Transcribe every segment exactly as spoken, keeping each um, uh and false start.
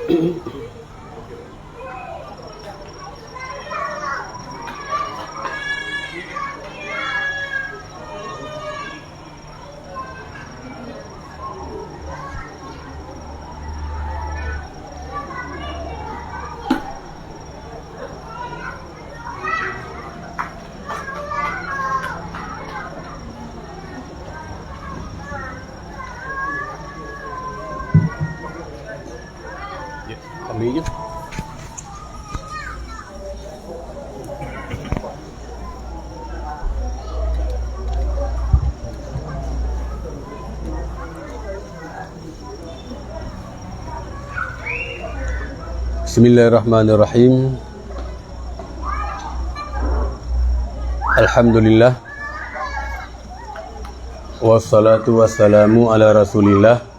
Ambil je. Bismillahirrahmanirrahim. Alhamdulillah. Wassalatu wassalamu ala Rasulillah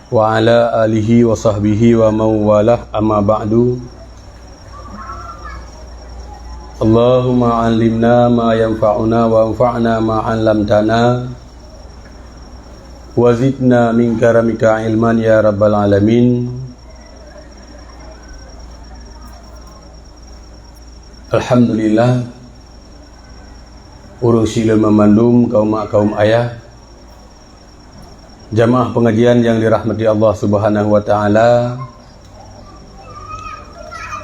wa ala alihi wa sahbihi wa man walah, amma ba'du. Allahumma 'allimna ma yanfa'una wa anfa'na ma 'allamtana wa zidna min karamika ilman ya rabbal alamin. Alhamdulillah, ureueng sileumeuman mandum, kaum mak, kaum ayah, jamaah pengajian yang dirahmati Allah Subhanahu wa Ta'ala.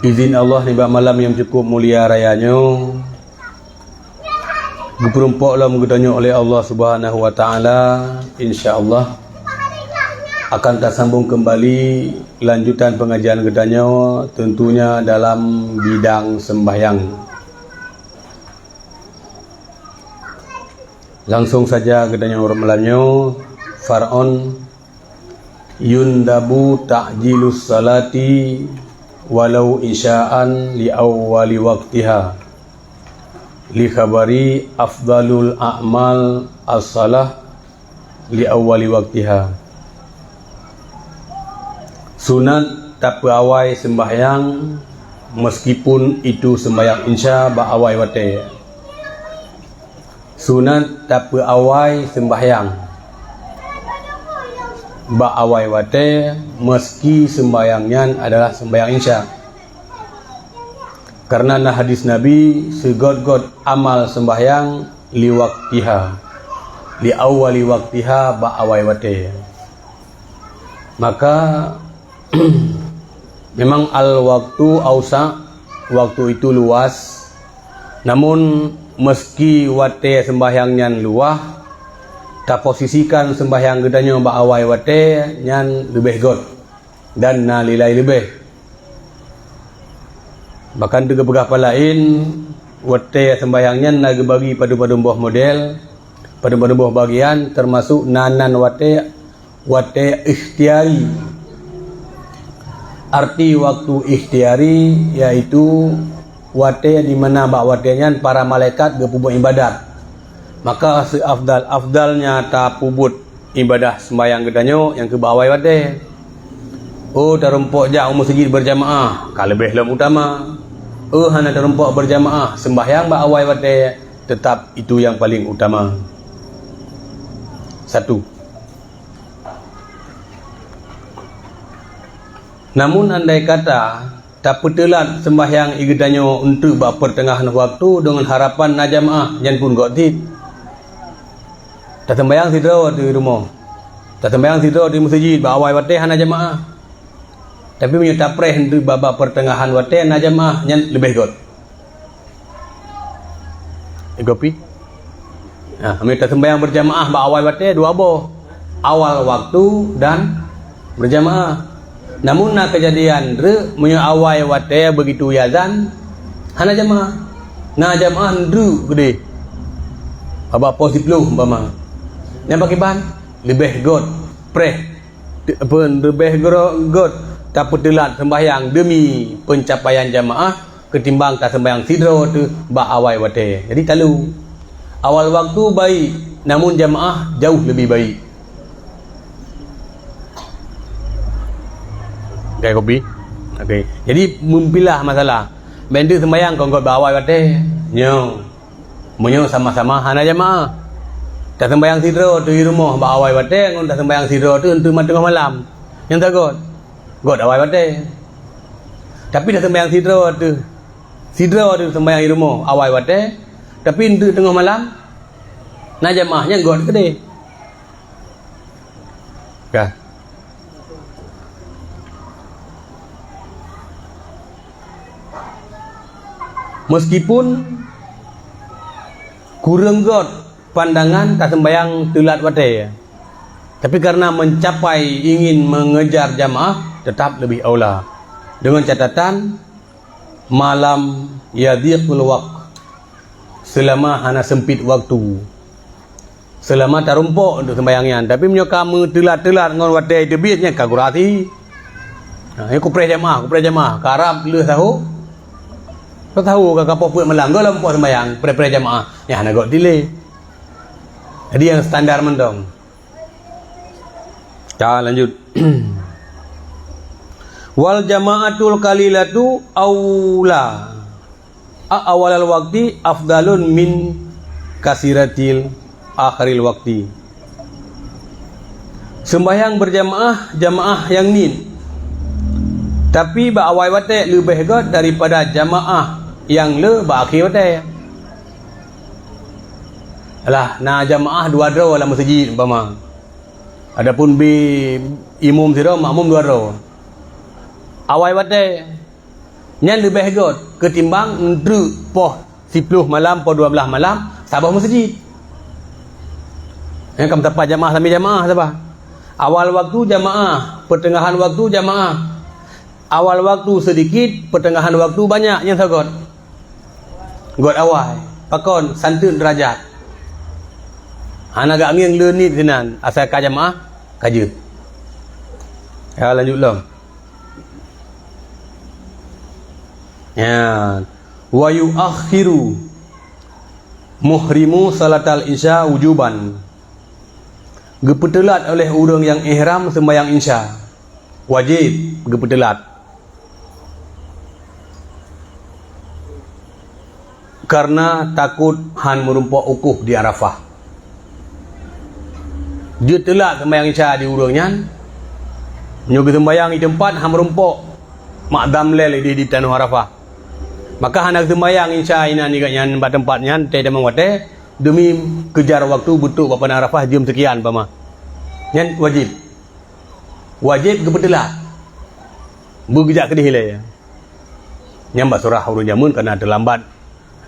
Izin Allah, nibak malam nyang cukup mulia raya nyoe, geupeurumpok lom geutanyoe oleh Allah Subhanahu wa Ta'ala. Insya Allah akan tasambong kembali lanjutan pengajian geutanyoe, tentunya dalam bidang sembahyang. Langsung saja geutanyoe ureueng malam nyoe, Faraun, yundabu ta'jilus salati walau isya'an li awwali waqtiha, li khabari afdalul a'mal as-salah li awwali waqtiha. Sunat tapeuawai sembahyang meskipun itu sembahyang insya bak awai watée. Sunat tapeuawai sembahyang bak awai watée, meski sembahyang nyan adalah sembahyang insya. Karena na hadis Nabi, seugôt-gôt amal sembahyang li waqtiha, li awwali waqtiha, bak awai watée. Maka, memang al-waqtu ausa, waktu itu luas. Namun, meski watée sembahyang nyan luwah, taposisikan sembahyang geutanyoe bak awai watée nyan leubeh gôt dan na nilai leubeh. Bahkan teuka peugah palaén, watée sembahyang nyan na geubagi padum-padum boh model, padum-padum boh bagian, termasuk na nan watée, watée ikhtiari. Arti waktu ikhtiari yaitu watée di mana bak watée nyan para malaikat geupeubuet ibadat. Maka seafdal-afdalnya tapeubuet ibadah sembahyang geutanyoe nyang keu bak awai watée. Oh, tarumpok jak u meuseujid berjamaah, ka leubeh lom utama. Oh, hana tarumpok berjamaah, sembahyang bak awai watée, teutap itu nyang paleng utama. Satu. Namun andai kata tapeuteulat sembahyang geutanyoe eunteuk bak peuteungahan waktu deungon harapan na jamaah, nyan pun gôt cit. Taseumbahyang sidroe di rumoh, taseumbahyang sidroe di meuseujid bak awai watée hana jamaah. Tapi meunyoe tapreh eunteuk bak, bak peuteungahan watée na jamaah, nyan leubeh gôt. Kopi. Nah, meunyoe taseumbahyang berjamaah bak awai watée dua boh, awal waktu dan berjamaah. Namun na keujadian treuk meunyoe awai watée begitu iazan hana jamaah. Na jamaah treuk keudeh. Bak poh siplôh umpama. Nyan pakriban? Leubeh gôt preh, leubeh gôt tapeuteulat seumbahyang demi pencapaian jamaah ketimbang taseumbahyang sidroe teuh bak awai watée. Jadi talu. Awal waktu baik, namun jamaah jauh lebih baik. Oke, kopi. Oke. Jadi, meupilah masalah. Bantu seumbahyang kon gôt bak awai watée. Nyoe. Meunyoe sama-sama hana jamaah. Taseumbahyang sidroe teuh di rumoh bak awai watée ngon taseumbahyang sidroe teuh eunteuk teungoh malam. Nyang sagot, got awai watée. Tapi dah sembahyang sidroe teuh, sidroe teuh sembahyang di rumoh awai watée. Tapi enteuk teungoh malam, na jamaah nyang got keudeh. Ka. Meskipun kureueng got pandangan taseumbahyang teulat watée, tapi karena mencapai ingin mengejar jamaah, tetap lebih aula. Dengan catatan, malam yadhiqul waqt, selama hana sempit waktu. Seulama tarumpok untuk sembahyang nyan. Tapi meunyoe ka meuteulat-teulat ngon watée teubiet nyan ka gurati. Ha, nyan kupreh jamaah, kupreh jamaah. Karab lheueh sahô. Ka sahô ka, ka poh peuet malam, goh lom poh sembahyang, preh-preh jamaah. Nyan hana got dilée. Jadi nyang standar mantong. Ka lanjut. Wal jama'atul qalilatu aula. A awalal waqti afdalun min kasiratil akhiril waqti. Sembahyang berjamaah, jamaah nyang niet, tapi bak awai watée leubeh got daripada jamaah nyang le bak akhé watée. Alah, na jamaah dua droe lam meuseujid umpama. Adapun bi imum sidroe, makmum dua droe. Awai watée nyan leubeh got keutimbang treuk poh siploh malam, poh dua blaih malam, saboh meuseujid. Nyan ka meusapat jamaah sambil jamaah saban. Awal waktu jamaah, peuteungahan waktu jamaah. Awal waktu seudikit, peuteungahan waktu banyak, nyan sagot. Got awai, pakon, santeun deurajat. Hana gak ngieng le niet sinan, asai ka jamaah, ka jeuet. Ya, lanjut lom. Ya. Wa yu'akhiru muhrimu salatal isya wujuban. Geupeuteulat oleh ureuëng nyang ihram seumbahyang isya. Wajéb geupeuteulat. Karena takot han meurumpok ukoh di Arafah. Jeuet teulat seumbahyang isya di ureuëng nyan, nyoe geuseumbahyang di teumpat han meurumpok makdam lé idéh di tanoh Arafah. Maka hana geuseumbahyang isya inan nibak nyan bak teumpat nyan teuh tamong watée, demi keujar waktu beutôk bak padang Arafah jeuem seukian umpama. Nyan wajéb. Wajéb geupeuteulat. Beugeujak keudeh ilée. Nyang bak surah ureuëng jameun kana teulambat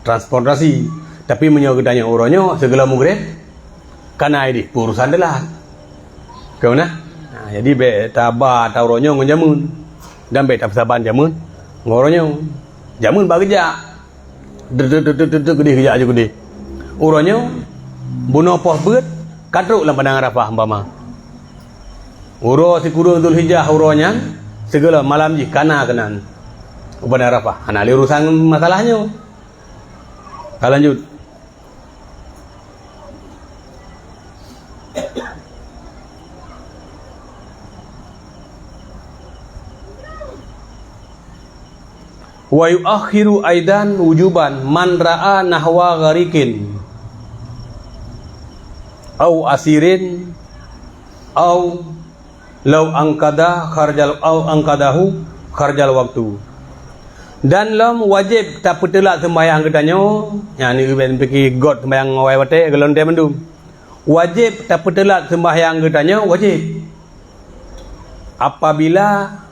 transportasi. Tapi meunyoe geutanyoe uroe nyoe sigohlom mugreb, kana idéh peurusan teulat. Keu na? Ha, jadi bék taba ta uroe nyoe ngon jameun. Dan bék tapeusaban jameun ngon uroe nyoe. Jameun bak geujak. Deuh, deuh, deuh, deuh, deuh, deuh, keudeh, geujak aju keudeh. Uroe nyoe, bunoe poh beuet, ka trok lam padang Arafah umpama. Uroe sikureueng Zulhijjah uroe nyan, sigohlom malam jih kana keunan u padang Arafah. Hana lé urusan masalah nyoe. Ka lanjut. Wa yu'akhiru aidan wujuban man ra'a nahwa ghariqin au asirin au lau angkada kharjal, au angkadahu kharjal waktu. Dan lom wajéb tapeuteulat seumbahyang geutanyoe, nyang ni ubén pike got seumbahyang awai watée golom teuh mandum. Wajéb tapeuteulat seumbahyang geutanyoe, wajéb. Apabila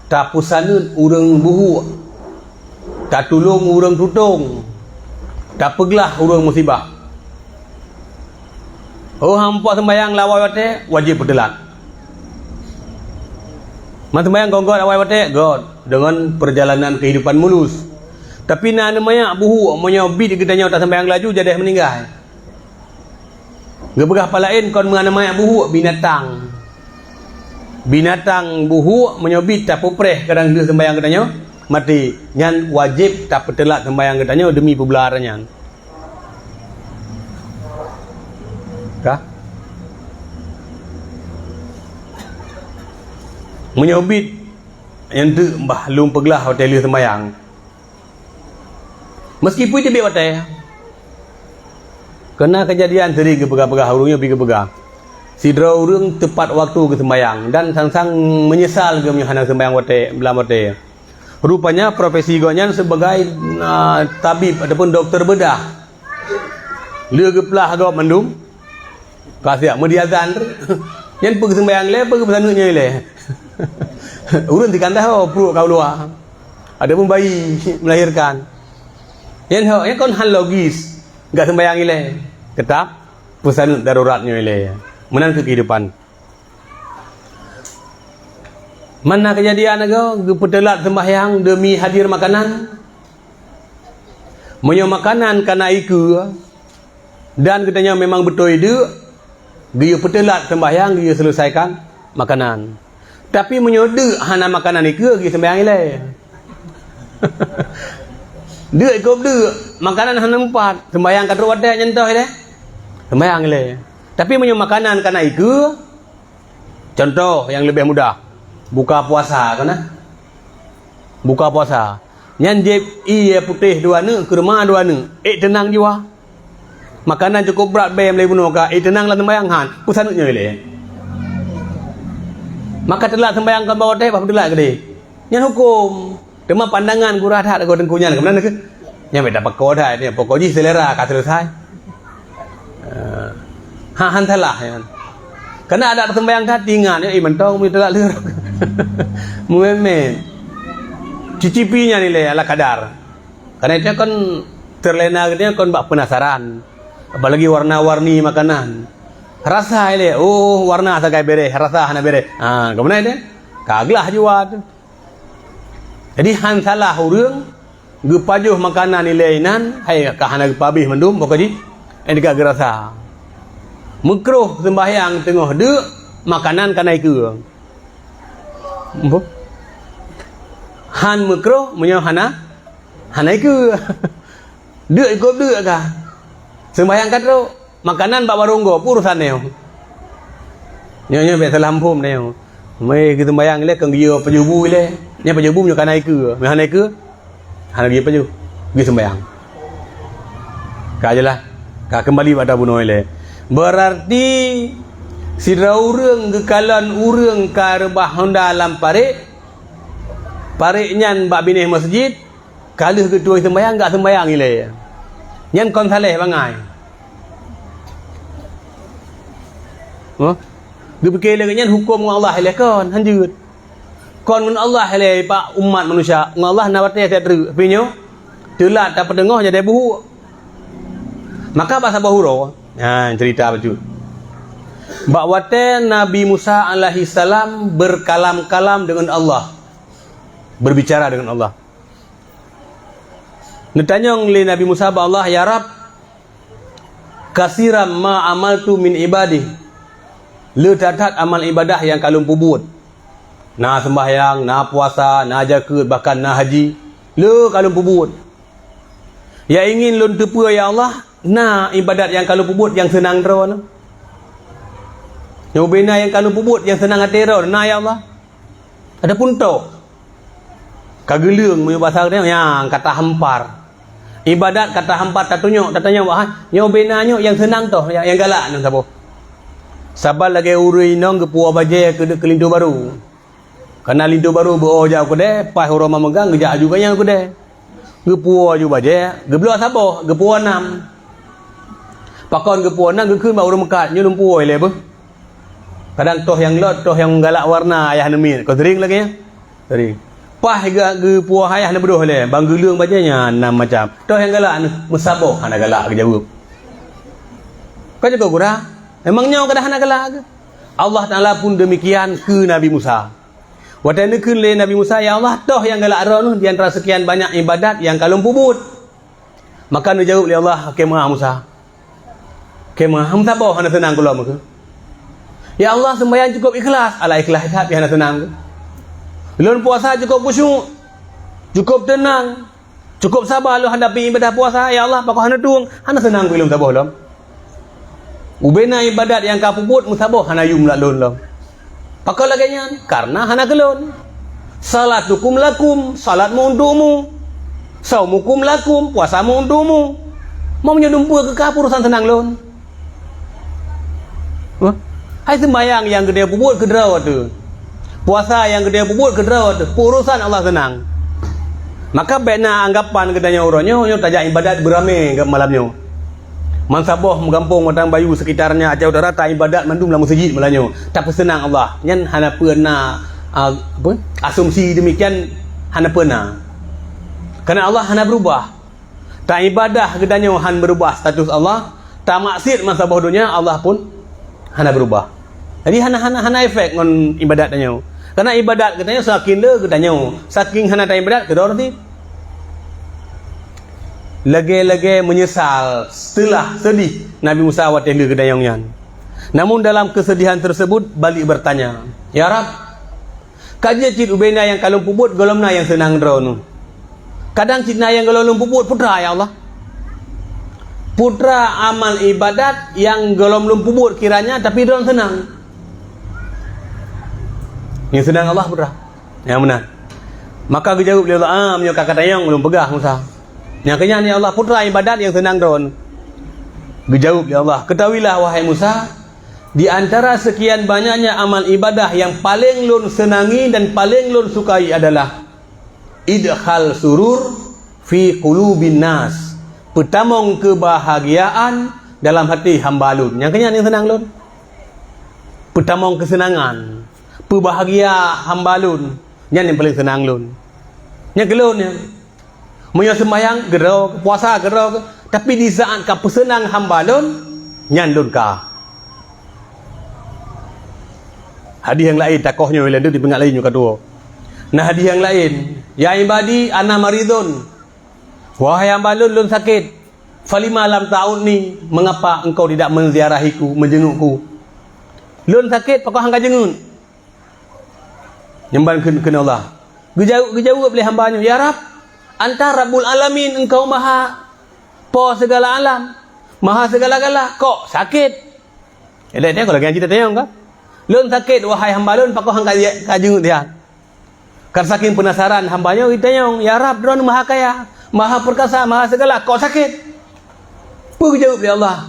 tapeusaneut ureuëng buhuk, tatulông ureuëng tutông, tapeuglah ureuëng musibah. Oh, hampa seumbahyang lawai watée, wajéb peuteulat. Man seumbahyang gong got awai watée, got, deungon peurjalanan keuhidupan mulus. Tapi na aneuk manyak buhuk, meunyoe bit geutanyoe taseumbahyang laju, jadeh meuninggai. Geupeugah palaén kon meuaneuk manyak buhuk, binatang. Binatang buhuk meunyoe bit tapeupreh kadang deuh seumbahyang geutanyoe, maté. Nyan wajéb tapeuteulat seumbahyang geutanyoe demi peubeulara nyan. Ka? Meunyoe bit, nyan teuk bah lôn peuglah watée lheueh seumbahyang. Meskipun teubiet watée, keunan keujadian sering geupeugah-peugah ureuëng nyoe pi geupeugah, Sidroe ureuëng teupat waktu geuseumbahyang dan sang-sang meunyeusal geuh meunyoe hana seumbahyang watée, lam watée. Rupanya profesi gobnyan sebagai, ah, tabib ataupun doktor beudah. Lheueh geuplah gob mandum, ka siap meudiazan. Nyan peue geuseumbahyang ilée, peue geupeusaneut nyoe ilée. Ureuëng tikantah, oh, pruet ka u luwa. Adapun bayi melahirkan. Nyan hok, nyan kon hal logis. Gak seumbahyang ilée. Tetap peusaneut darurat nyoe ilée. Meunan keu kehidupan. Mana kejadian ago geupeuteulat seumbahyang demi hadir makanan? Meunyoe makanan kana ikeue dan geutanyoe memang beutôi deuk, geuyue peuteulat seumbahyang, geuyue seuleusaikan makanan. Tapi meunyoe deuk hana makanan ikeue, geuseumbahyang ilée. Deuk ikôb deuk, makanan hana meupat, seumbahyang ka trok watée nyan toh ilée. Seumbahyang ilée. Tapi meunyoe makanan kana ikeue, contoh nyang leubeh mudah, buka puasa kana. Buka puasa. Nyan jieb ié putéh dua neuk, keurma dua neuk. Ék teunang jiwa. Makanan cukôp brat bée lé bunoe ka, ék teunang lam seumbahyang han. Peusaneut nyoe ilée. Maka teulat seumbahyang kon bak watée, bah peuteulat keudeh. Nyan huköm. Teuma pandangan gurah that lagoe teungku nyan, keunan keuh? Nyan beda peko that, nyan pokok jih selera ka selesai. Ah. Ha, han salah nyan. Karena ada seumbahyang that ingat, ya, eh, mantong meuteulak leuh. Mumet-met. Cicipi nyan ilée ala kadar. Karena itu kan terlena gitu kan bak penasaran. Apalagi warna-warni makanan. Rasa ilée, oh, warna sagai bereh, rasa hana bereh. Ha, keunan deh. Ka glah jiwa tu. Jadi han salah ureuëng geupajoh makanan ilée inan, hai ka hana geupabéh mandum, bukon jih, eh, ka geurasa. Meukroh seumbahyang teungoh deuk, makanan kana ikeue. Empu? Han meukroh meunyoe hana, hana ikeue. Deuk ikôb deuk ka. Seumbahyang ka trok. Makanan bak warong gob, urosan nyoe. Nyoe, nyoe biasa lampôm nyoe. Meué geuseumbahyang ilée, keu geuyue pajoh bu ilée. Nyan pajoh bu nyoe kana ikeue. Meuhana ikeue, hana geuyue pajoh. Geuseumbahyang. Ka jeulaih. Ka keumbali bak tabunoe ilée. Beurarti sidroe ureuëng geukalon ureuëng ka reubah honda lam parék, parék nyan bak binéh meuseujid, ka lheueh geutuwöh seumbahyang, gak seumbahyang ilée. Nyan kon saléh bangai. Huh? Geupike lagée nyan huköm ngon Allah ilée kon, hanjeuet. Kon ngon Allah ilée bak umat manusia, ngon Allah na watée that treuk. Tapi nyoe, teulat tapeuteungoh jadi buhuk. Maka bak saboh uroe, ha, cerita bacut. Bak watée Nabi Musa alaihissalam berkalam-kalam dengan Allah. Berbicara dengan Allah. Neutanyong lé Nabi Musa bak Allah, "Ya Rabb, kasiram ma amaltu min ibadih." Le that-that amal ibadah nyang ka lôn peubuet. Na seumbahyang, na puasa, na jakeuet, bahkan na haji. Le ka lôn peubuet. Nyang ingin lôn teupeue, ya Allah, na ibadat nyang ka lôn peubuet nyang seunang droe nyoe. Nyoe ubena nyang ka lôn peubuet nyang seunang até droe, na, ya Allah. Adapun toh, ka geuleueng meunyoe basa geutanyoe nyang ka tahampar. Ibadat ka tahampar, tatunyok, tatanyong, "Wah, nyoe ubena nyoe nyang seunang toh, nyang, nyang galak nyoe saboh?" Saban lagée ureuëng inong geupuwoe bajée keu, keu linto barô. Kana linto barô beuo jak u keudée, paih uroe mameugang geujak aju ganyang u keudée. Geupuwoe aju bajée, geubloe saboh, geupuwoe nam. Pakon geupuwoe nam, geukheun bak ureuëng meukat, "Nyoe lôn puwoe ilée beuh." Kadang toh nyang lôt, toh nyang galak warna ayah neumiet. Kon sering lagée nyan? Sering. Paih geu-, geupuwoe ayah neubeudôh ilée, ban geuleueng bajée nyan nam macam. Toh nyang galak neu-, meusaboh hana galak geujaweueb. Ka jaga gura, memang nyoe kadang hana galak geuh. Allah Taala pun demikian keu Nabi Musa. Watée neukheun lé Nabi Musa, "Ya Allah, toh nyang galak droeneuh di antara seukian banyak ibadat nyang ka lôn peubuet?" Maka neujaweueb lé Allah, "Keu meu'ah Musa. Keu meu'ah, meusaboh hana seunang keu lôn meukeue. Ya Allah, seumbahyang cukôp ikhlaih, alah ikhlaih that pih hana seunang keu. Lôn puasa cukôp khusyuk, cukôp teunang, cukôp saba lôn hadapi ibadah puasa, ya Allah, pakon hana tueng, hana seunang keu lôn saboh lom. Ubena ibadat nyang ka peubuet meusaboh hana yum lam lôn lom." Pakon lagée nyan? Karena hana keu lôn. Salatukum lakum, salatmu untukmu. Saumukum lakum, puasamu untukmu. Meunyoe dumpeue keu kah, urosan seunang lôn. Hah? Hai seumayang nyang geutanyoe peubuet keudroe teuh. Puasa nyang geutanyoe peubuet keudroe teuh. Peurusan Allah seunang. Maka bék na anggapan geutanyoe uroe nyoe, nyoe tajak iébadat beuramé malam nyoe. Mansaboh meugampông Batang Bayu sekitarnya Aceh Utara ta iébadat mandum lam meuseujid malam nyoe. Tapeuseunang Allah. Nyan hana peue na, a, apa? Asumsi demikian hana peue na. Karena Allah hana berubah. Taibadah geutanyoe han beurubah status Allah, tamaksiet masa boh donya, Allah pun hana beurubah. Jadi hana, hana, hana efek ngon ibadat tanyoe. Karena ibadat geutanyoe saking le geutanyoe, saking hana taibadat keudroe cit. Lagée-lagée meunyeusal seuteulah seudeh Nabi Musa watée le geudayong nyan. Namun dalam keusedihan tersebut balik bertanya, "Ya Rab, ka jeuet cit ubena nyang ka lôn peubuet gohlom na nyang seunang droeneuh. Kadang cit na nyang gohlom lôn peubuet peue teuma, ya Allah. Peue teuma amal ibadat nyang gohlom lôn peubuet kiranya tapi droeneuh seunang." Nyang seunang Allah peue teuma. Nyang meunan. Maka geujaweueb lé Allah, "Ah, meunyoe ka katanyong lôn peugah Musa." Nyang keunyan, "Ya Allah, peue teuma ibadat nyang seunang droeneuh?" Geujaweueb lé Allah, "Ketahuilah wahai Musa, di antara sekian banyaknya amal ibadah yang paling lôn seunangi dan paling lôn sukai adalah idkhal surur fi qulubin nas, peutamong keubahagiaan dalam hati hamba lôn." Nyang keunyan nyang seunang lôn. Peutamong keuseunangan, peubahgia hamba lôn, nyan nyang paleng seunang lôn. Nyang keu lôn nyan. Meunyoe seumayang keudroe, puasa keudroe, tapi di saat ka peuseunang hamba lôn, nyan lôn ka. Hadih nyang laén, takoh nyoe lé, dipeuingat lé nyoe ka tuwoe. Na hadih nyang laén, "Ya ibadi, ana maridun." Wahai hamba lôn, lôn sakét. "Falima lam ta'udni, mengapa engkau tidak menziarahiku, menjengukku?" Lôn sakét, pakon han ka jeungeut? Nyang ban kheun, kheun Allah. Geujaweueb, geujaweueb lé hamba nyoe, "Ya Rab, Anta Rabbul Alamin, Engkau Maha Po segala alam, Maha segala-gala, kok sakét?" Ilée nyoe lagée nyang jitanyong ka. "Lôn sakét, wahai hamba lôn, pakon han ka, ka jeungeut nyan?" Kan saking peunasaran hamba nyoe jitanyong, "Ya Rab, Droeneuh Maha Kaya, Maha Perkasa, Maha Segala, kok sakét?" Peue geujaweueb lé Allah,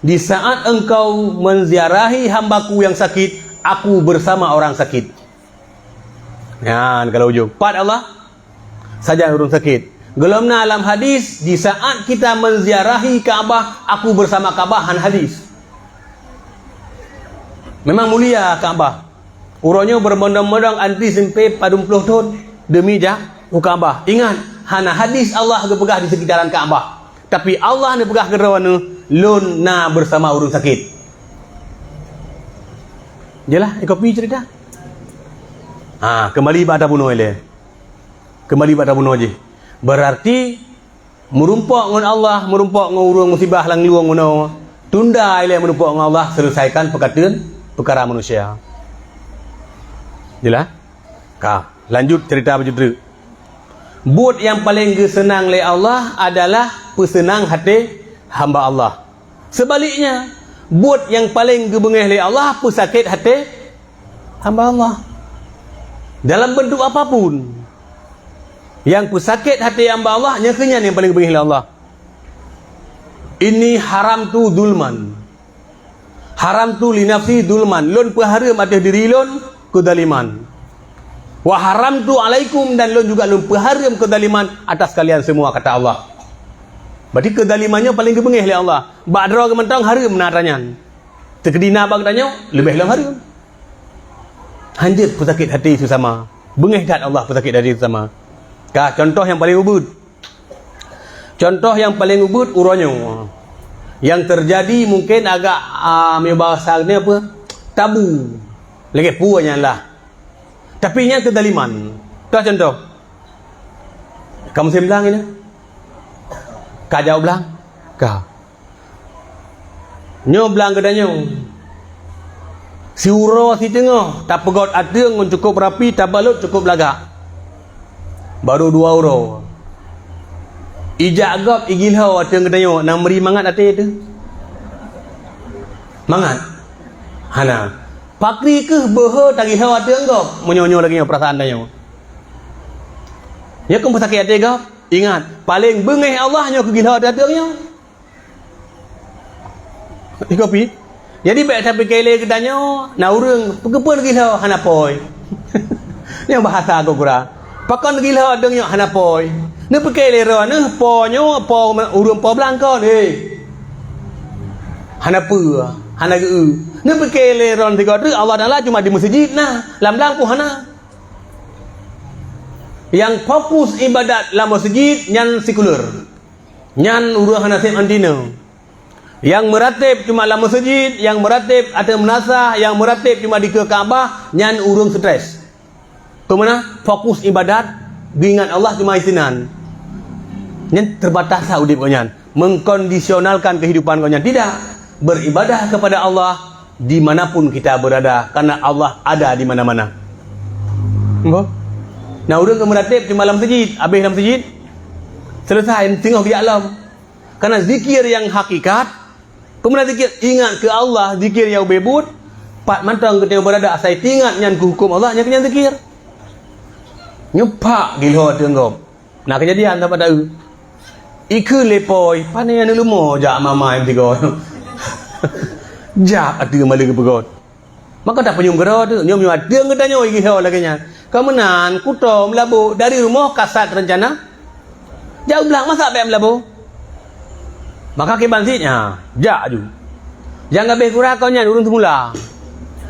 "Di saat engkau menziarahi hamba-Ku yang sakit, Aku bersama orang sakit." Nyan kalau ujong. Pat Allah, sajan ureuëng sakét. Gohlom na lam hadis, "Di saat kita menziarahi Ka'bah, Aku bersama Ka'bah," hana hadis. Memang mulia Ka'bah. Uroe nyoe beureumbondong-bondong antri sampoe padum ploh thon demi jak u Ka'bah. Ingat, hana hadis Allah geupeugah di seukitaran Ka'bah. Tapi Allah neupeugah keu droeneuh, "Lôn na beusama ureuëng sakét." Jeulaih, ikopi ceurita? Ha, keumbali bak tabunoe ilée. Keumbali bak tabunoe jih. Beurarti meurumpok ngon Allah, meurumpok ngon ureuëng musibah lam lueng bunoe, tunda ilée meurumpok ngon Allah, seuleusaikan peukateuen peukara manusia. Jeulaih? Ka, lanjut ceurita bacut treuk. Buet nyang paleng geuseunang lé Allah adalah peuseunang até hamba Allah. Seubaliknya, buet nyang paleng geubeungéh lé Allah peusakét até hamba Allah. Dalam bentuk apapun, nyang peusakét até hamba Allah, nyan kheueh nyan nyang paleng geubeungéh lé Allah. "Inni haramtu zulman. Haramtu li nafsi zulman." Lôn peuhareuem ateueh diri lôn keudaliman. "Wa haramtu alaikum," dan lôn juga lôn peuhareuem keudaliman atas kalian semua, kata Allah. Berarti keudaliman nyoe paleng geubeungéh lé Allah. Bak droe geuh mantong hareuem na atra nyan. Teukeudi na bak geutanyoe, leubeh lom hareuem. Hanjeuet peusakét hati seusama. Beungéh that Allah peusakét hati seusama. Ka, contoh nyang paleng ubit. Contoh nyang paleng ubit uroe nyoe. Nyang teujadi mungken agak, a, meunyoe bahasa nyoe apa? Tabu. Lagée peue nyan lah. Tapi nyan keudaliman. Toh contoh. Ka musém blang nyoe? Ka jaoh blang? Ka. Nyoe blang geutanyoe. Siuroe siteungoh, tapeugöt ateueng ngon cukôp rapi, tabalot cukôp lagak. Barô dua uroe. Ijak gob, igilho ateueng geutanyoe, na meuri mangat até teuh? Mangat? Hana. Pakri kheueh beuhe tagilho ateueng gob, meunyoe nyoe lagée nyoe peurasaan tanyoe. Nyoe keuh peusakét até gob. Ingat, paleng beungéh Allah nyoe keu gilho ateueng nyoe. Ikopi, Jadi bék tapike lé geutanyoe, na ureuëng, "Pakon gilho hana pôi?" Nyoe bahasa gura-gura. "Pakon gilho dong nyoe hana pôi?" Neupike lé droe neuh, po nyoe, po ureuëng po blang kon, hei. Hana peue, hana geu. Neupike lé droe sigoe treuk, Allah Taala cuma di meuseujid na, lam blang pun hana. Nyang fokus ibadat lam meuseujid nyan sekuler. Nyan ureuëng hana sép anti na. Nyang meuratéb cuma lam meuseujid, nyang meuratéb ateueh meunasah, nyang meuratéb cuma dikeue Ka'bah, nyan ureuëng stres. Peue meunan? Fokus ibadat, geuingat Allah cuma isinan. Nyan terbatas udeb gobnyan, mengkondisionalkan kehidupan gobnyan. Tidak, beribadah kepada Allah di mana pun kita berada, karena Allah ada di mana-mana. Nggak? Nah, ureuëng keu meuratéb cuma lam meuseujid, habéh lam meuseujid, selesai, singoh geujak lom. Karena zikir nyang hakikat, peue meunan zikir, ingat keu Allah, zikir nyang ubé buet, pat mantong geutanyoe beurada asai teuingat nyan keu huköm Allah, nyan keuh nyan zikir. Nyoe pak gilho ateueh gob. Na keujadian sahabat taeu. Ikheun lé pôi, pane nyang neuleumo jak mama nyang tigoe. Jak ateueh maleue geupeugöt. Maka tapeunyum keudroe teuh, nyoe meunyoe ateueng geutanyoe igeuho lagée nyan. Ka meunan, kuto meulabô dari rumoh ka sat reuncana. Jak u blang, masa bék meulabô? Maka kiban cit, ha, jak aju. Nyang habéh gura kon nyan ureuëng seumula.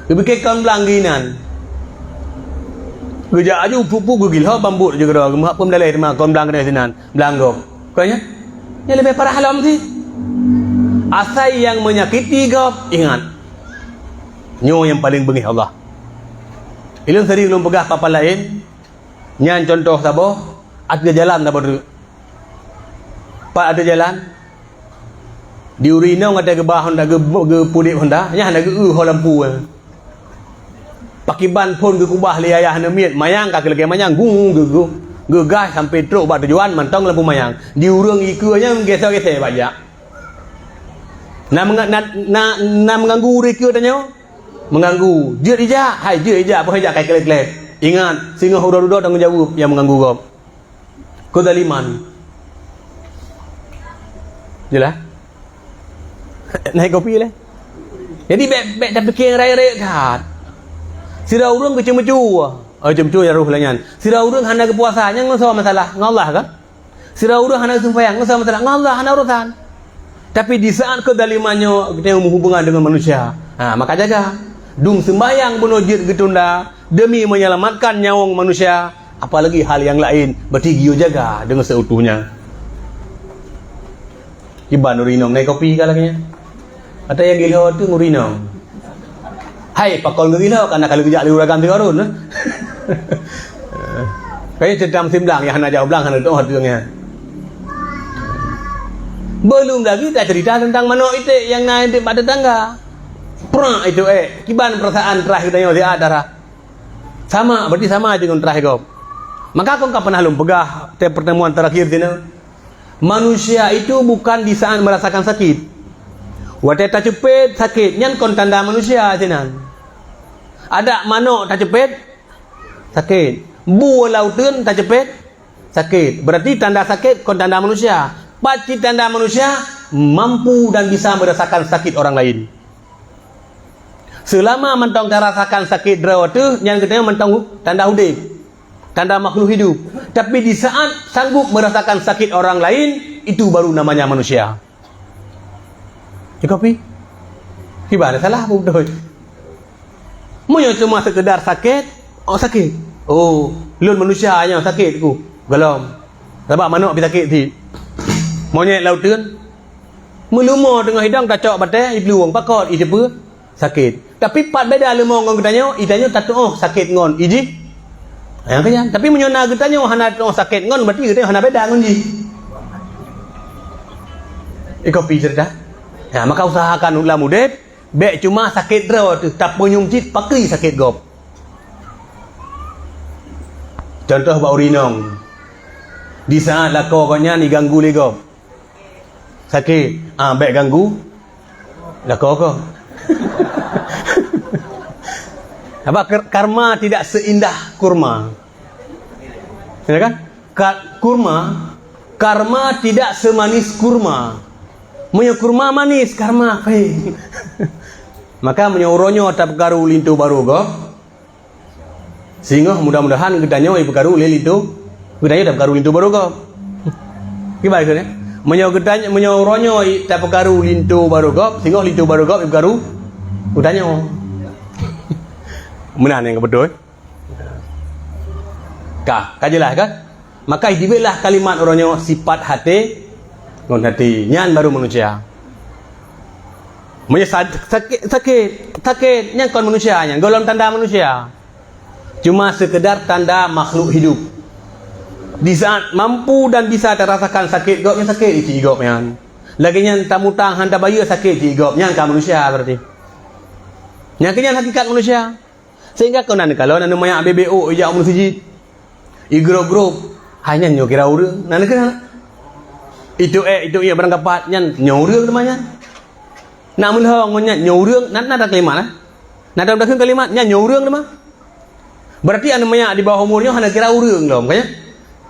Geupike kon blang geuinan. Geujak aju pupu geugilho bambot aju keudroe, geumeuhak peue meudaleh teuma kon blang keunoe sinan, blang gob. Kon nyan? Nyan leubeh parah lom cit. Asai nyang menyakiti gob, ingat. Nyoe nyang paleng beungéh Allah. Ilôn sering lôn peugah papa laén, nyan contoh saboh, ateueh jalan saboh treuk. Pat ateueh jalan, di ureuëng inong watée geuba honda, geu-, geupudeb honda, nyan hana geu-eu ho lampu. Pakiban phon geukubah lé ayah aneuk miet, manyang ka lagée manyang, gung, geu-, geu-, geugas sampoe trok bak tujuan mantong lampu manyang. Di ureuëng ikeue nyan geusée-geusée bak jak. Na meunga-, na, na, na meuganggu ureuëng ikeue tanyoe? Meuganggu. Jeuet ijak, hai jeuet ijak, boh ijak kai kleb-kleb. Ingat, singoh uroe dudoe tanggong jaweueb nyang meuganggu gob. Keuzaliman. Jeulaih? Naik kopi lé. Jadi bék, bék tapike nyang rayeuk-rayeuk that. Sidroe ureuëng geuceumeucue. Oh, ceumeucue ya roh lagée nyan. Sidroe ureuëng hana geupuasa, nyan ngon soe masalah? Ngon Allah kan? Sidroe ureuëng hana seumayang, ngon soe masalah? Ngon Allah hana urusan. Tapi di saat keuzaliman nyoe, geutanyoe meuhubungan deungon manusia. Ha, maka jaga. Dum seumayang bunoe jeuet geutunda demi menyelamatkan nyawöng manusia, apalagi hal nyang laén, berarti geuyue jaga deungon seuutuhnya. Kiban ureuëng inong nai kopi ka lagée nyan. Ata nyang gilho teuh ureuëng inong. Hai, pakon geugilho, kana ka lheueh geujak lé ureuëng agam sigoe rhot, eh. Kayée ceurita musém blang, nyang hana jak u blang, hana teuoh ateueng nyan. Beulom lagi taceurita teuntang manök iték nyang na di bak teutangga. Prak iték ék, kiban peurasaan traih geutanyoe siat dara. Sama, berarti sama deungon traih gob. Maka kon ka pernah lôn peugah, teuh pertemuan terakhir sinoe. Manusia itu bukan di saat merasakan sakit. Watée taceupet sakét, nyan kon tanda manusia sinan. Adak manök taceupet sakét, bu lam uteuen taceupet sakét. Berarti tanda sakét kon tanda manusia. Pat cit tanda manusia? Mampu dan bisa merasakan sakit orang lain. Seulama mantong tarasakan sakét droe teuh, nyan geutanyoe mantong tanda udeb, tanda makhluk hidup. Tapi di saat sanggup merasakan sakit orang lain, itu baru namanya manusia. Cukôp pi? Kiban salah pun beutôi. Meunyoe cuma sekedar sakét, oh sakét. Oh, lôn manusia nyang sakét ku. Gohlom. Sabab manök pi sakét cit. Monyét lam uteuen. Meuleumo teungoh idong tacok batée, iplueng pakot, iteupeue. Sakét. Tapi pat beda leumo ngon geutanyoe, geutanyoe tatuoh sakét ngon ijih. Nyang keu nyan. Tapi meunyoe na geutanyoe hana tatuoh sakét ngon, berarti geutanyoe hana beda ngon jih. Ikopi ceurita. Nah, maka usahakan lam udeb, bék cuma sakét droe teuh, tapeunyum cit pakri sakét gob. Contoh bak ureuëng inong. Di saat lakoe gobnyan iganggu lé gob. Sakét, ah, bék ganggu lakoe ko. Apa, ker-, karma tidak seindah kurma. Ya kan? Ka-, kurma, karma tidak semanis kurma. Meunyoe kurma manis, karma pahit. Maka meunyoe uroe nyoe tapeukaru linto barô gob, singoh mudah-mudahan geutanyoe jipeukaru lé linto, geutanyoe tapeukaru linto barô gob. Kiban kheun, eh? Meunyoe geutanyoe, meunyoe uroe nyoe tapeukaru linto barô gob, singoh linto barô gob jipeukaru geutanyoe. Meunan nyang beutôi. Ka, ka jeulaih kan? Maka jiteubiet lah kalimat uroe nyoe sifat até ngon até. Nyan baru manusia. Meunyoe sa-, sakét, sakét, sakét, nyan kon manusia nyan, gohlom tanda manusia. Cuma sekedar tanda makhluk hidup. Di saat mampu dan bisa tarasakan sakét gob, nyan sakét cit gob nyan. Lagée nyan tamutang han tabayeue sakét cit gob, nyan ka manusia berarti. Nyan keuh nyan hakikat manusia. Sehingga keunan kalon aneuk manyak B B O ijak u meuseujid. Igrôp-grôp, hai nyan nyoe kira ureuëng. Na neukeuh na? Itu ék, itu ék barang kapat nyan nyoe ureuëng teuma nyan. Nak meulhong ngon nyan nyoe ureuëng, na, na ada kalimat, eh? Na ada takheun kalimat nyan nyoe ureuëng teuma. Berarti aneuk manyak di bawah umur nyoe hana kira ureuëng lom, kan?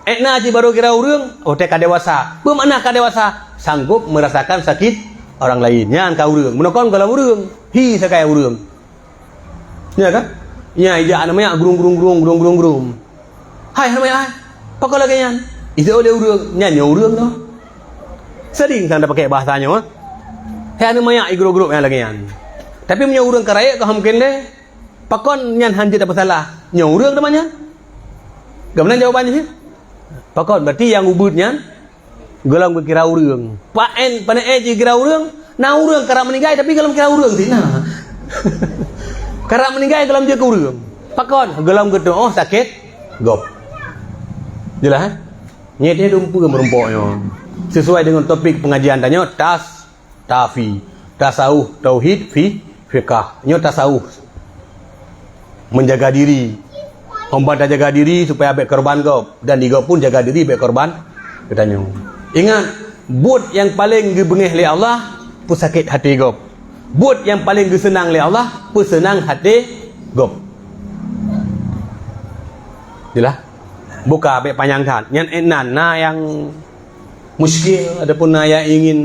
Ék na cit baru kira ureuëng, oh teuka dewasa. Peue makna ka dewasa? Sanggob merasakan sakit orang lain. Nyan ka ureuëng. Meunokon gohlom ureuëng, hi sakai ureuëng. Ya kan? Nya ijak aneuk manyak grung, grung, grung, grung, grung, grung. Hai aneuk manyak hai. Pakon lagée nyan? Ijak oleh ureuëng, nyan nyoe ureuëng tu. Sering sang tapakai bahasa nyoe. Hai aneuk manyak igrôp-grôp nyang lagée nyan. Tapi meunyoe ureuëng ka rayeuk ka mungken lé, pakon nyan han jeuet tapeusalah? Nyoe ureuëng teuma nyan. Geumeunang jawaban jih. Pakon berarti nyang ubit nyan gohlom geukira ureuëng. Paen, pane éh jikira ureuëng, na ureuëng karab meuninggai tapi gohlom kira ureuëng cit na. Karab meuninggai gohlom jeuet keu ureuëng. Pakon? Gohlom geutuoh sakét gob. Jeulaih, eh? Nyan teuh dumpeue meurumpok nyoe. Sesuai dengan topik pengajian tanyoe, tas, tafi, tasawuf, tauhid, fi, fiqah. Nyoe tasawuf. Menjaga diri. Hamba tajaga diri supaya bék korban gob, dan igob pun jaga diri bék korban geutanyoe. Ingat, buet nyang paleng geubeungéh lé Allah, peusakét até gob. Buet nyang paleng geuseunang lé Allah, peuseunang até gob. Jeulaih? Buka bék panyang that. Nyan, eh, nan na nyang muskil ataupun na nyang ingin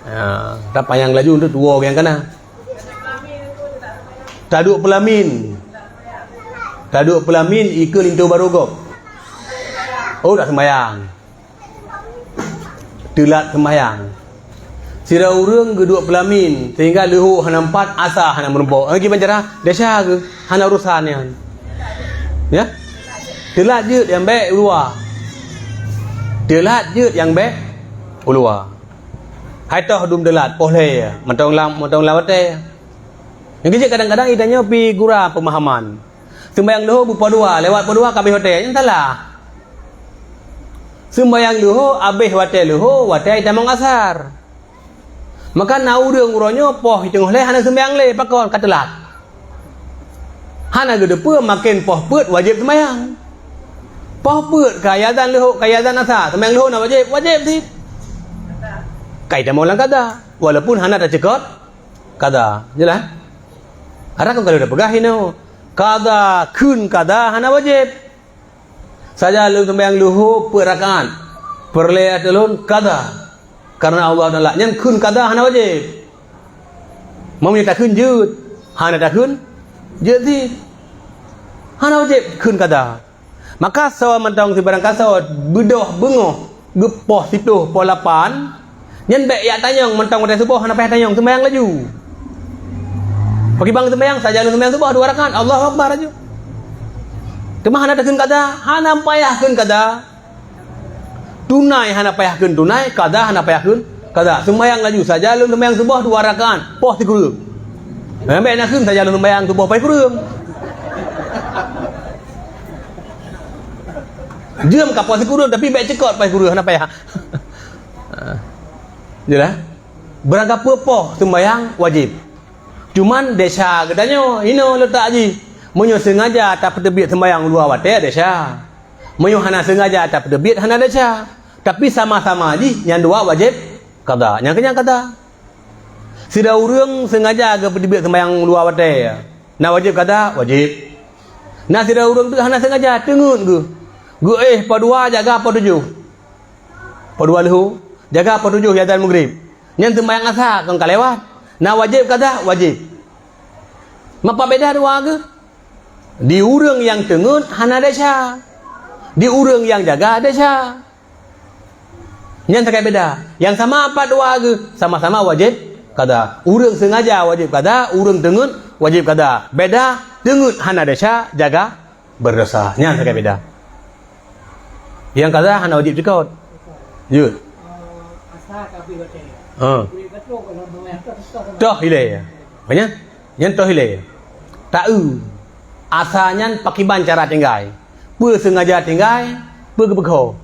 Ha, tapanyang laju untuk tuwo nyang kana. Taduek peulamin. Taduek peulamin ikeue linto barô gob. Oh, dak sembayang. Teulat sembayang. Sidroe ureuëng geuduek peulamin sehingga leuhô hana meupat, asa hana meurumpok. Lagi bancara desya geuh hana urusan nyan. Ya? Teulat jeuet nyang bék u luwa. Teulat jeuet nyang bék u luwa. Hai toh dum teulat, poh lhée, mantong lam, mantong lam watée. Nyang keuh jeuet kadang-kadang geutanyoe pi gura peumahaman. Seumbayang leuhô beupoh dua, lewat poh dua ka abéh watée, nyan salah. Seumbayang leuhô abéh watée leuhô, watée jitamong asar. Maka na ureuëng uroe nyoe poh teungoh lhée hana seumbayang lé, pakon? Ka teulat. Hana geuteupeue maken poh peuet wajéb seumbayang. Poh peuet ka azan leuhô, ka azan asa, seumbayang leuhô na wajéb, wajéb cit. Ka jitamong lam kada, walaupun hana tacukot kada. Jeulaih? Arah kon ka lheueh tapeugah inoe, kada kheun kada hana wajéb. Saja lôn seumbayang leuhô peuet rakaat, peureulée ateueh lôn kada. Karena Allah Taala nyan kheun kada hana wajéb. Meunyoe takheun jeuet, hana takheun jeuet cit. Hana wajéb kheun kada. Maka soe mantong sibarang kasoe beudôh beungoh geupoh siploh poh lapan, nyan bék jak tanyong mantong watée suboh hana payah tanyong, seumbayang laju. Pakibang seumbayang, saja lôn seumbayang suboh dua rakaat, Allahu Akbar laju. Teuma hana takheun kada, hana payah kheun kada. Tunai hana payah kheun tunai, kada hana payah kheun kada. Seumbayang laju, saja lôn seumbayang suboh dua rakaat, poh sikureueng. Bék na kheun saja lôn seumbayang suboh poh sikureueng. Jeuem ka poh sikureueng, tapi bék cukot poh sikureueng, hana payah. Jeulaih? Beurangkapeue poh seumbayang wajéb. Cuman desya geutanyoe, inoe leutak jih. Meunyoe seungaja tapeuteubiet seumbayang u luwa watée, desya. Meunyoe hana seungaja tapeuteubiet, hana desya. Tapi sama-sama jih nyan dua wajéb kada. Nyang keu nyan kada. Sidroe ureuëng seungaja geupeuteubiet seumbayang u luwa watée, na wajéb kada? Wajéb. Na sidroe ureuëng teuk hana seungaja, teungeut geuh. Geuéh poh dua jaga poh tujoh. Poh dua leuhô, jaga poh tujoh azan Maghrib. Nyan seumbayang asa kon ka lewat. Na wajéb kada? Wajéb. Mapa beda dua geuh? Di ureuëng nyang teungeut hana desya. Di ureuëng nyang jaga desya. Nyan sakai beda. Nyang sama pat dua geuh, sama-sama wajéb kada. Ureuëng sengaja wajéb kada, ureuëng teungeut wajéb kada. Beda, teungeut hana desya, jaga berdosa. Nyan sakai beda. Nyang kada hana wajéb ceukot. Jeuet. Ha. Toh ilée. Apa nyan? Nyan toh ilée. Taeu. Asa nyan pakiban cara tinggai. Peue sengaja tinggai, peue geupeuko.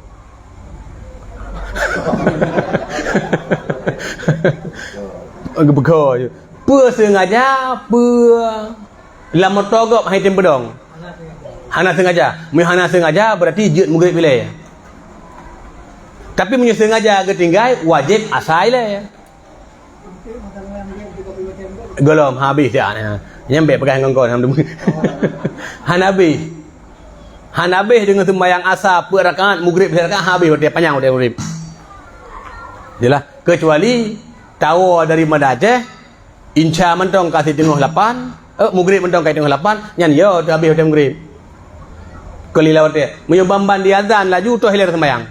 Geupeuko. Peue sengaja, peue lam moto gob hai tem peudong. Hana sengaja. Meunyoe hana sengaja, berarti jeuet mugreb ilée. Tapi meunyoe sengaja geutinggai, wajéb asa ilée. Gohlom, habéh dah. Nyan bék peugah ngon kon, alhamdulillah. Hana habéh. Hana habéh deungon seumbahyang asa peuet rakaat, mugreb lhée rakaat, habéh watée panyang watée mugreb. Jeulaih, kecuali tawoe dari Banda Aceh, insya mantong ka siteungoh lapan, eh, mugreb mantong ka siteungoh lapan, nyan yo teuhabéh watée mugreb. Keu lila watée. Meunyoe ban-ban diazan laju toh ilée seumbahyang.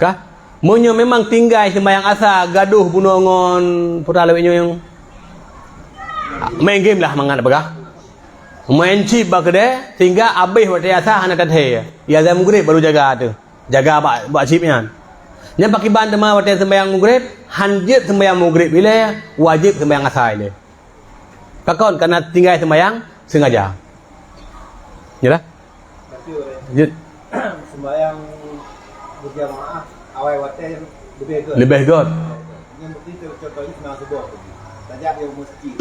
Kah? Meunyoe memang tinggai seumbahyang asa gadoh bunoe ngon putra lawét nyoe, main game lah mangat peugah. Main chip bak keudée, sehingga abéh watée asa hana teuthée. Ya azan mugreb baru jaga tu. Jaga bak, bak chip nyan. Nyan pakiban teuma watée seumbahyang mugreb, han jeuet seumbahyang mugreb ilée, wajéb seumbahyang asa ilée. Pakon? Karena tinggai seumbahyang sengaja. Jeulaih? Jeuet. Seumbahyang berjamaah awai watée leubeh göt. Leubeh göt. Nyan bukti contoh jih seumbahyang suboh. Tajak di meuseujid,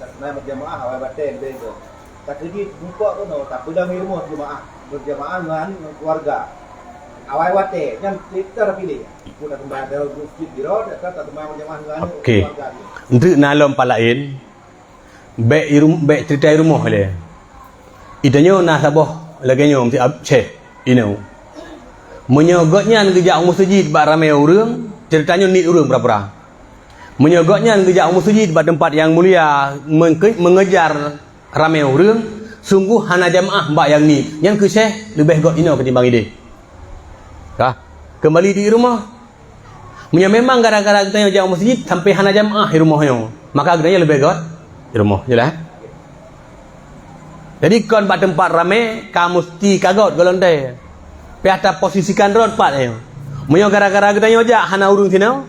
taseumbahyang berjamaah awai watée leubeh göt. Takeujih muphom keunoe, tapeudong di rumoh jeumaáh, berjamaah ngon keuluwarga. Awai watée, nyan kita piléh. Peue taseumbahyang di meuseujid di droe, atawa taseumbahyang berjamaah ngon keuluwarga. Oke. Enteuk na lom pat laén, bék i rum-, bék cerita i rumoh lé. Itanyoe na saboh lagée nyoe, meusti ab-, syeh, inoe. Meunyoe gobnyan geujak u meuseujid bak ramé ureuëng, cerita nyoe niet ureuëng pura-pura. Meunyoe gobnyan geujak u meuseujid bak teumpat nyang mulia, mengke-, mengejar ramé ureuëng, sunggoh hana jamaah bak nyang niet, nyan keuh syeh leubeh göt inoe keutimbang ideh. Kah? Keumbali di rumoh. Meunyoe memang gara-gara geutanyoe jak u meuseujid sampai hana jamaah di rumoh nyoe, maka geutanyoe leubeh göt di rumoh. Jeulaih? Jadi kon bak teumpat ramé ka meusti ka göt gohlom teuh. Pih taposisikan droe pat nyoe. Meunyoe gara-gara geutanyoe jak hana ureuëng sinoe,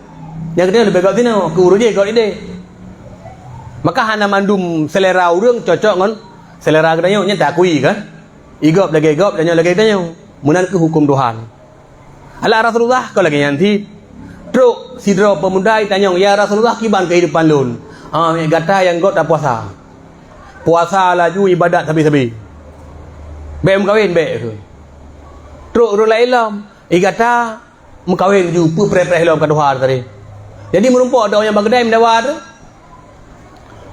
nyan geutanyoe leubeh göt sinoe, keu ureuëng jéh göt ideh. Maka hana mandum selera ureuëng cocok ngon selera geutanyoe, nyan taakui kan? I gob lagée gob, tanyoe lagée tanyoe. Meunan keuh huköm Tuhan. Alah Rasulullah ka lagée nyan cit. Trok sidroe peumuda jitanyong, "Ya Rasulullah, kiban keuhidupan lôn?" "Ah, gata nyang göt tapuasa. Puasa laju ibadat sabe-sabe. Bék meukawen, bék." Trok ureuëng laén lom, "Eh gata meukawen laju, peue preh-preh lom ka tuha tadi." Jadi meurumpok dong nyang bak keudai meudawa tu.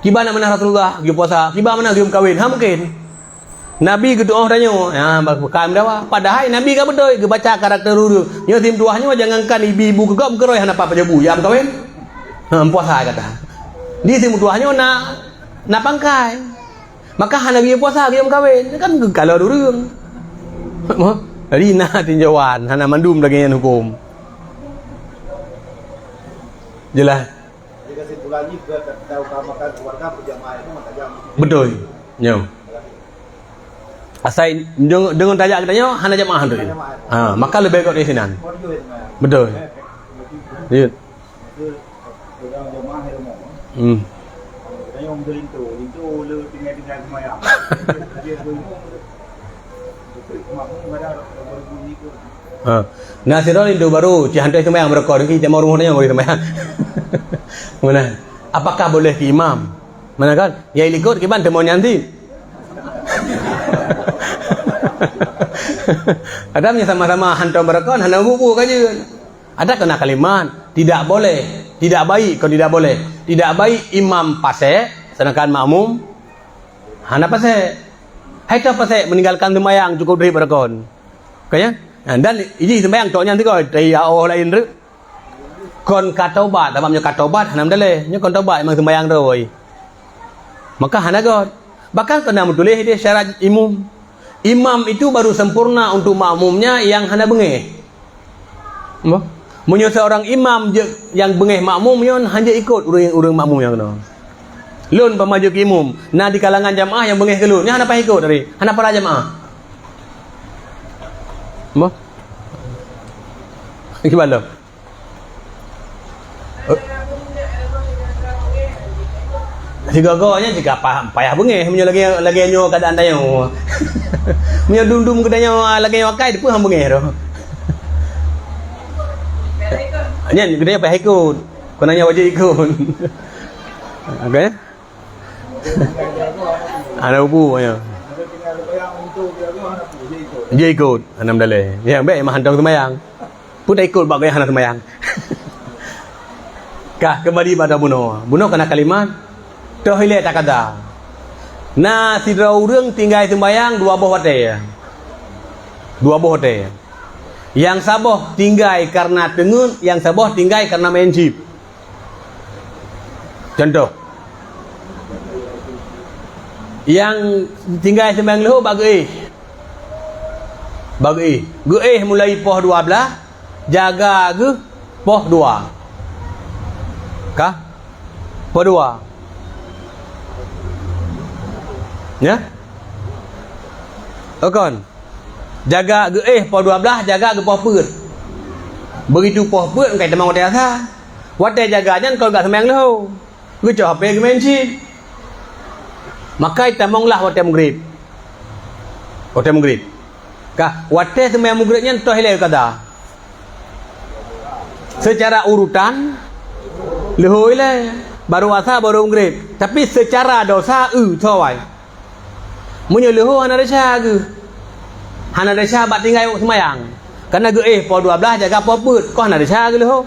Kiban na meunan Rasulullah geuyue puasa, kiban meunan geuyue meukawen. Ha mungken. Nabi geutuoh tanyoe, ha, bak-, bak meudawa. Padahai Nabi ka beutôi geubaca karakter ureuëng. Nyoe simeutuah nyoe jangankan ibi-ibu keu gob keurôi hana pat pajoh bu, ya meukawen. Ha, puasa kata. Di simeutuah nyoe na, na pangkai. Maka hana geuyue puasa, geuyue meukawen. Kan geukalon ureuëng. Jadi na tinjauan, hana mandum lagée nyan huköm. Jeulaih. Jadi kesimpulan jih ke ta-, tautamakan keluarga berjamaah itu maka jam. Beutôi. Nyoe. Asai deungon, deungon tajak geutanyoe hana jamaah tu. Hana jamaah. Ha, maka leubeh göt di sinan. Oh, iya, iya. Beutôi. Iya. Itu orang jamaah itu mau. Hmm. Katanya orang linto, linto le tinggal-tinggal semayang. Dia tu, itu makmum pada berbunyi tu. Ha. Na sidroe linto barô, cit hana seumayang, beureukoh niki, tamong rumoh tanyoe bari seumayang. Meunan. Apakah boleh keu imam? Meunan kan? Nyang likot kiban tamong nyan cit. Kadang meunyoe sama-sama hantom beureukoh, hana bubu ka jeuet. Ada kena kalimat, tidak boleh, tidak baik, kon tidak boleh. Tidak baik imam pasék, sedangkan makmum hana pasék. Hai toh pasék meninggalkan seumayang cukup dari beureukoh. Kan ya? Nah, dan iji seumayang tok nyan sigoe, dari ya Allah lain tu. Kon ka tobat, sabab nyoe ka tobat hana meudaleh. Nyoe kon tobat memang sembahyang terus. Maka hana göt. Bahkan keunan meutuléh di syarat imum. Imam itu baru sempurna untuk makmumnya yang hana beungéh. Mo? Meunyoe seorang imam jeuet nyang beungéh makmum nyan, hana jeuet ikot ureuëng, ureuëng makmum nyang keunoe. Lôn pama jeuet keu imum, na di kalangan jamaah nyang beungéh keu lôn, nyan hana payah ikot tadi, hana pahala jamaah. Mo? Gimana? Sigoe-goe nyan cit ka pah-, payah beungéh meunyoe lagée, lagée nyoe keuadaan tanyoe. Meunyoe dum-dum geutanyoe lagée nyoe akai, dipeue han beungéh tu. Nyan geutanyoe payah ikot. Kon hanya wajéb ikot. Oke. Hana ubu, ya. Jeuet ikot, hana meudaleh. Ya, bék mah hantong seumayang. Peue taikot bak gaya hana seumayang. Kah, keumbali bak bunoe. Bunoe kana kalimat, toh ilée takada. Na sidroe ureuëng tinggai seumayang dua boh watée. Dua boh watée. Nyang saboh tinggai kareuna teungeut, nyang saboh tinggai kareuna main chip. Contoh, nyang tinggai seumayang leuhô bak geuéh. Bak geuéh. Geuéh mulai poh dua blaih, jaga geuh poh dua. Kah? Poh dua. Ya? Kon. Jaga geuéh poh dua blaih, jaga geupoh peuet. Begitu poh peuet, engkai tamong watée asa. Watée jaga nyan kon geuseumayang leuhô. Geucok H P geumain chip. Maka tamonglah watée meugrib. Watée meugrib. Kah, watée seumayang meugrib nyan toh ilée kada. Seucara urutan, leuhô ilée, baru asa, baru meugrib. Tapi seucara dosa, eu, soe wai. Meunyoe leuhô hana desya geuh. Hana desya bak tinggai seumayang. Kareuna geuéh poh dua blaih jaga poh peuet, kon hana desya geuh leuhô.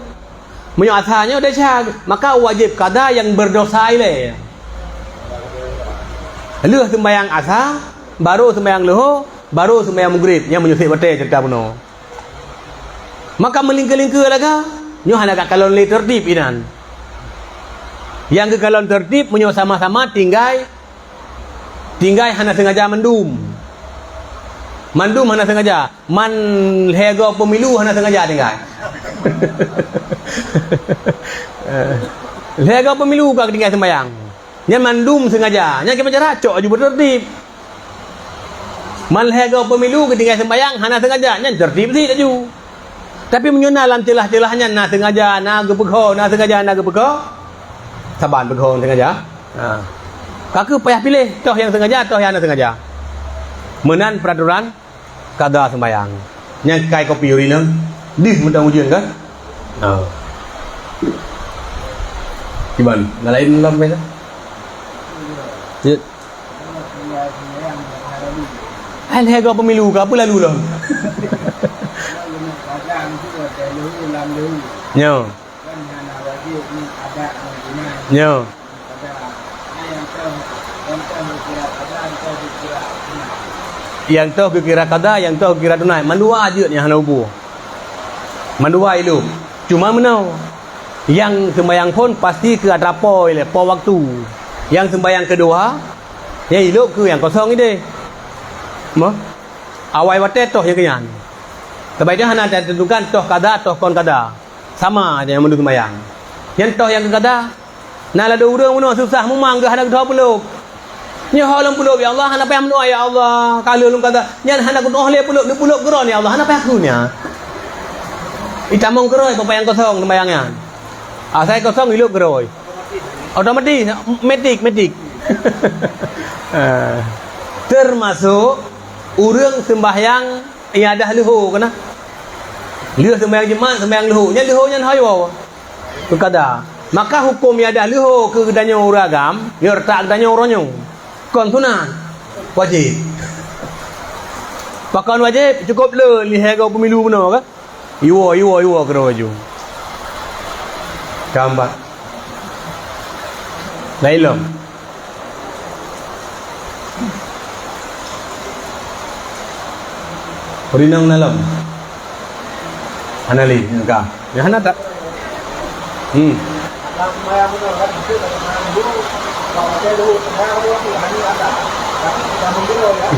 Meunyoe asa nyoe desya geuh, maka wajéb kada nyang berdosa ilée. Lheueh seumayang asa, baru seumayang leuhô, baru seumayang meugrib. Nyan meunyoe seb watée ceurita bunoe. Maka meulingkeue-lingkeue lagée nyoe hana geukalon lé teurtib inan. Nyang geukalon teurtib meunyoe sama-sama tinggai, tinggai hana seungaja mandum. Mandum hana seungaja. Man lhée goe pemilu hana seungaja tinggai. Lhée goe pemilu ka tinggai seumayang. Nyan mandum seungaja. Nyan kiban cara cok aju beuteurtib. Man lhée goe pemilu geutinggai seumayang hana seungaja, nyan teurtib sit aju. Tapi meunyoe na lam ceulah-ceulah nyan na seungaja, na geupeuko, na seungaja, na geupeuko, saban peuko seungaja. Ha. Ka keuh payah piléh, toh nyang seungaja, toh nyang hana seungaja. Meunan peuraturan kada seumayang. Nyang kai kopi ureueng inong, deuh mantong ujeuen kan? Ha. Kiban, na laén lom biasa? Ya. Hai lhée goe pemilu ka, peue lalu lom? Nyo. Nyo. Nyang toh geukira kada, nyang toh geukira tunai. Mandua jeuet nyang hana ubu. Mandua ilop. Cuma meunoe, nyang seumayang phon pasti keu atra po ilée, po waktu. Nyang seumayang keudua, nyang ilop keu nyang kosong ideh. Moh? Awai watée toh nyang keunyan. Sabab itu hana teutentukan toh kada, toh kon kada. Sama aja nyang mandum seumayang. Nyan toh nyang keu kada. Na ladôm ureueng bunoe susah mumang geuh hana geutoh peulop. Nyoe ho lôn peulop, ya Allah, hana payah meudoa, ya Allah, ka lheueh lôn kada. Nyan hana geutoh lé peulop, neupeulop keudroe, ya Allah, hana payah kheun nyan. Itamong keudroe, peue nyang kosong seumayang nyan. Asai kosong ilop keudroe. Otomatis, metik, metik. Eh, termasuk ureueng seumbahyang iadah leuhô keunan. Lheueh seumbahyang Jumat, seumbahyang leuhô. Nyan leuhô nyan ho iwoe. Keu kada. Maka huköm iadah leuhô keu geutanyoe ureueng agam, nyoe reutak geutanyoe uroe nyoe. Kon sunat. Wajéb. Pakon wajéb? Cukôp le lhée goe pemilu bunoe ka? Iwoe, iwoe, iwoe keudroe laju. Ka empat. Laén lom. Ureueng inong na lom? Hana lé, ka. Nyang hana that. Hmm.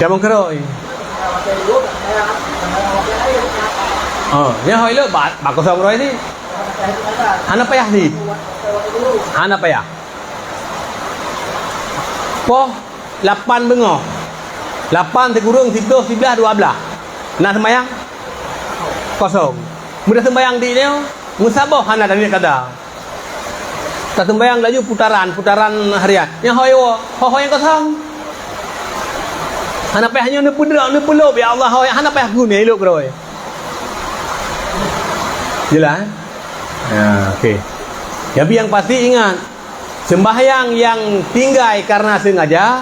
Tamong keurôi. Oh, nyan hôi lé, ba-, bak kosong keurôi sit. Hana payah sit. Hana payah. Poh lapan beungoh. Lapan sikureueng, siplôh, siblaih, dua blaih. Na seumayang? Kosong. Meudah seumayang di nyoe, meusaboh hana taniet kada. Taseumayang laju putaran, putaran harian. Nyang hôi woe, ho-ho nyang kosong. Hana payah nyoe neupeudrop, neupeulop, ya Allah, hôi, hana payah gun, ya, ilok keurôi. Jelas? Ya, okey. Tapi yang pasti ingat, sembahyang yang tinggai karena sengaja,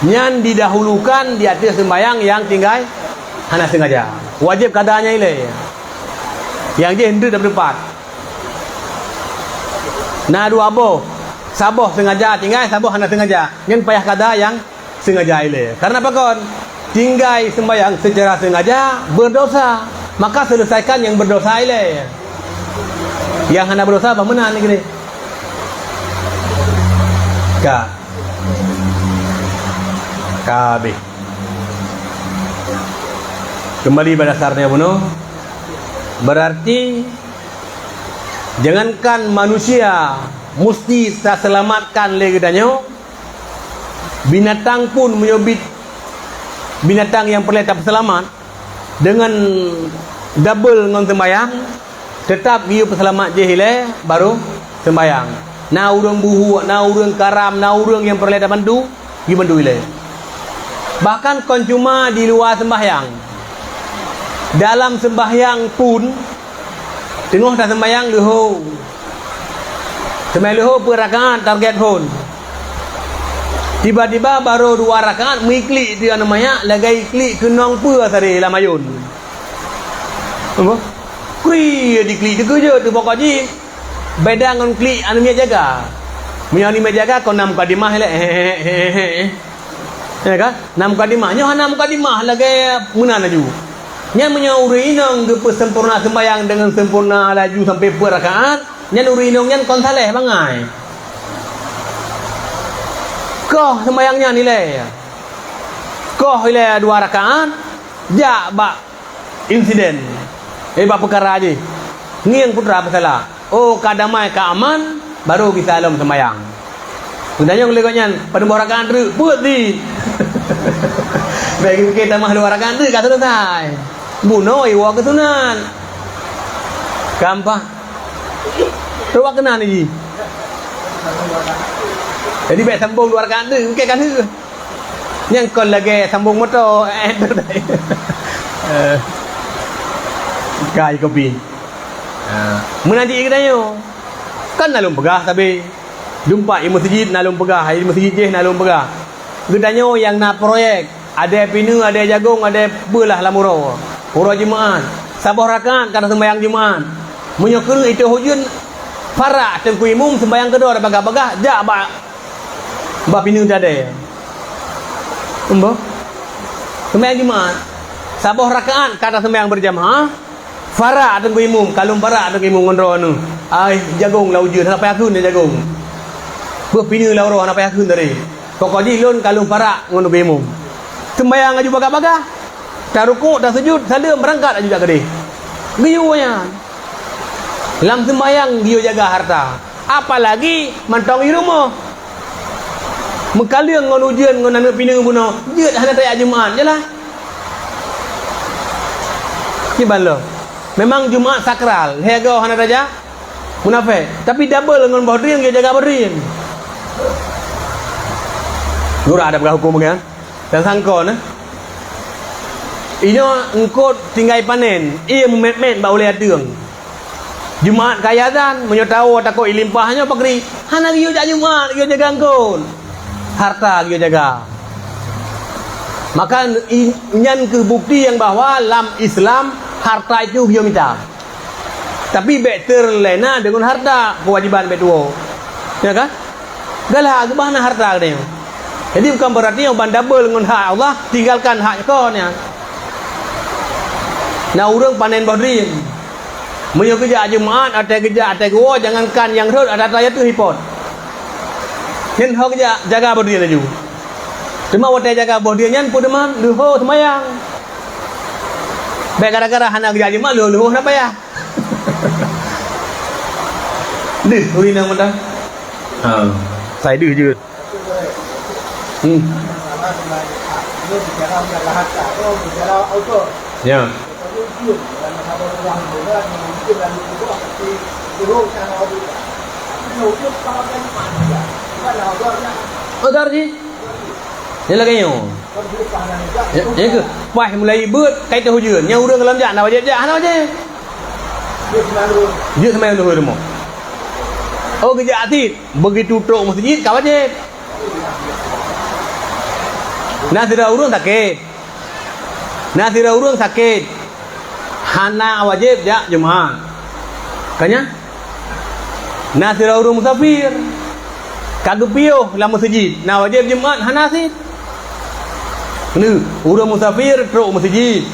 nyan didahulukan di ateueh sembahyang yang tinggai hana sengaja. Wajéb kada nyan ilée. Nyang jih hindeuet dapeupat. Na dua boh, saboh sengaja tinggai, saboh hana sengaja. Nyan payah kada nyang sengaja ilée. Karena pakon? Tinggai sembahyang secara sengaja berdosa. Maka selesaikan nyang berdosa ilée. Nyang hana berdosa bah meunan lagée nyoe. Ka. Ka habéh. Kembali pada dasarnya bunoe. Berarti jangankan manusia musti taselamatkan lé geutanyoe, binatang pun meunyoe bit-, binatang nyang peureulée tapeuseulamat deungon double ngon seumbayang, teutap geuyue peuseulamat jih ilée barô seumbayang. Na ureuëng buhuk, na ureuëng karam, na ureuëng nyang peureulée tabantu, geuyue bantu ilée. Bahkan kon cuma di luwa seumbahyang. Dalam seumbahyang pun, teungoh taseumbahyang leuhô. Seumbahyang leuhô peuet rakaat target phon. Tiba-tiba barô dua rakaat meuiklik di aneuk manyak lagée iklik keunong peue sabe lam ayôn. Apa? Kui diklik dikeujot teupokok jih. Beda ngon klik aneuk miet jaga. Meunyoe aneuk miet jaga kon na mukadimah ilée. Ya kan? Na mukadimah. Nyoe hana mukadimah lagée meunan laju. Nyan meunyoe ureuëng inong geupeusempurna seumbahyang deungon sempurna laju sampai peuet rakaat, nyan ureuëng inong nyan kon saleh bangai. Koh seumbahyang nyan ilée. Koh ilée dua rakaat, jak bak insiden. Eh, bak peukara jih. Ngieng putra peusalah. Oh, ka damai, ka aman, barô gisa lom seumbahyang. Geutanyong lé gobnyan, "Padum boh rakaat treuk?" "Peuet di." Bék geupike tamah dua rakaat treuk ka selesai. Bunoe iwoe keu sunat. Ka ampah. Rot keunan jih. Jadi bék sambong dua rakaat treuk, geupike ka lheueh. Nyang kon lagée sambong moto. Eh, kai kopi. Ha, meunan cit geutanyoe. Kan na lôn peugah sabe. Jumpa i meuseujid na lôn peugah, i meuseujid jih na lôn peugah. Geutanyoe nyang na proyek, adée pineue, adée jagong, adée beulah lam uroe. Uroe Jumaat, saboh rakaat ka taseumbahyang Jumaat. Meunyoe keuneuk itôh ujeuen, parak teungku imum seumbahyang keudroe bagah-bagah, jak bak Bak pineue tadée. Embo. Seumayang Jumat. Saboh rakaat ka taseumayang beurjamaah. Parak teungku imum, kalon parak teungku imum ngon droeneuh. Ai, jagong lam ujeuen, hana payah kheun jagong. Beuh pineue lam uroe, hana payah kheun tadi. Pokok jih lôn kalon parak ngon teungku imum. Seumayang laju bagah-bagah. Tarukuk, tasujut, saleuem, beurangkat laju jak keudeh. Geuyue nyan. Lam seumayang geuyue jaga hareuta. Apalagi mantong i rumoh. Meukaleueng ngon ujeuen ngon aneuk pineue bunoe, jeuet hana tajak Jumat, jeulaih. Kiban lom. Memang Jumat sakral, lhée goe hana tajak, munafék. Tapi double ngon boh drien, geuyue jaga boh drien. Lurah ada peugah huköm kan? Dan sangkon, eh. Inoe eungkot tinggai panen, ié meumet-met bak ulée ateueng. Jumat ka azan, meunyoe tawoe takot ilimpah nyoe pakri, hana geuyue jak Jumat, geuyue jaga eungkot. Hareuta geuyue jaga. Maka i-, nyan keuh bukti nyang bahwa lam Islam hareuta itu geuyue mita. Tapi bék teurlena deungon hareuta, keuwajéban bék tuwoe. Ya kan? Galak geuba hana hareuta geutanyoe. Jadi bukan berarti nyoe ban double ngon hak Allah, tinggalkan hak kon nyan. Na ureuëng panen boh drien. Meunyoe geujak Jumat, watèe geujak, watèe geuwoe, jangankan nyang rhot, ata-ata jatuh ipot. Nyan ho geujak, jaga boh drien laju. Teuma watèe jaga boh drien nyan, peue teuma? Leuho seumayang. Bèk gara-gara hana geujak Jumat, leuho-leuho hana payah. Deuh, ureueng inong mantong. Ha. Sai deuh jeuet. Hmm. Ya. Odar jih. Nyan lagèe nyoe. Ya, ya ke? Paih mulai beuet, ka itôh ujeuen. Nyan ureueng lam jak, na wajéb jak, hana wajéb. Jeuet seumayang luhur rumoh. Oh, geujak cit. Begitu trok meuseujid, ka wajéb. Na sidroe ureueng sakét. Na sidroe ureueng sakét. Hana wajéb jak Jumat. Ka nyan? Na sidroe ureueng musafir. Ka geupiôh lam meuseujid. Na wajéb Jumat, hana cit. Keuneuk, ureueng musafir trok meuseujid.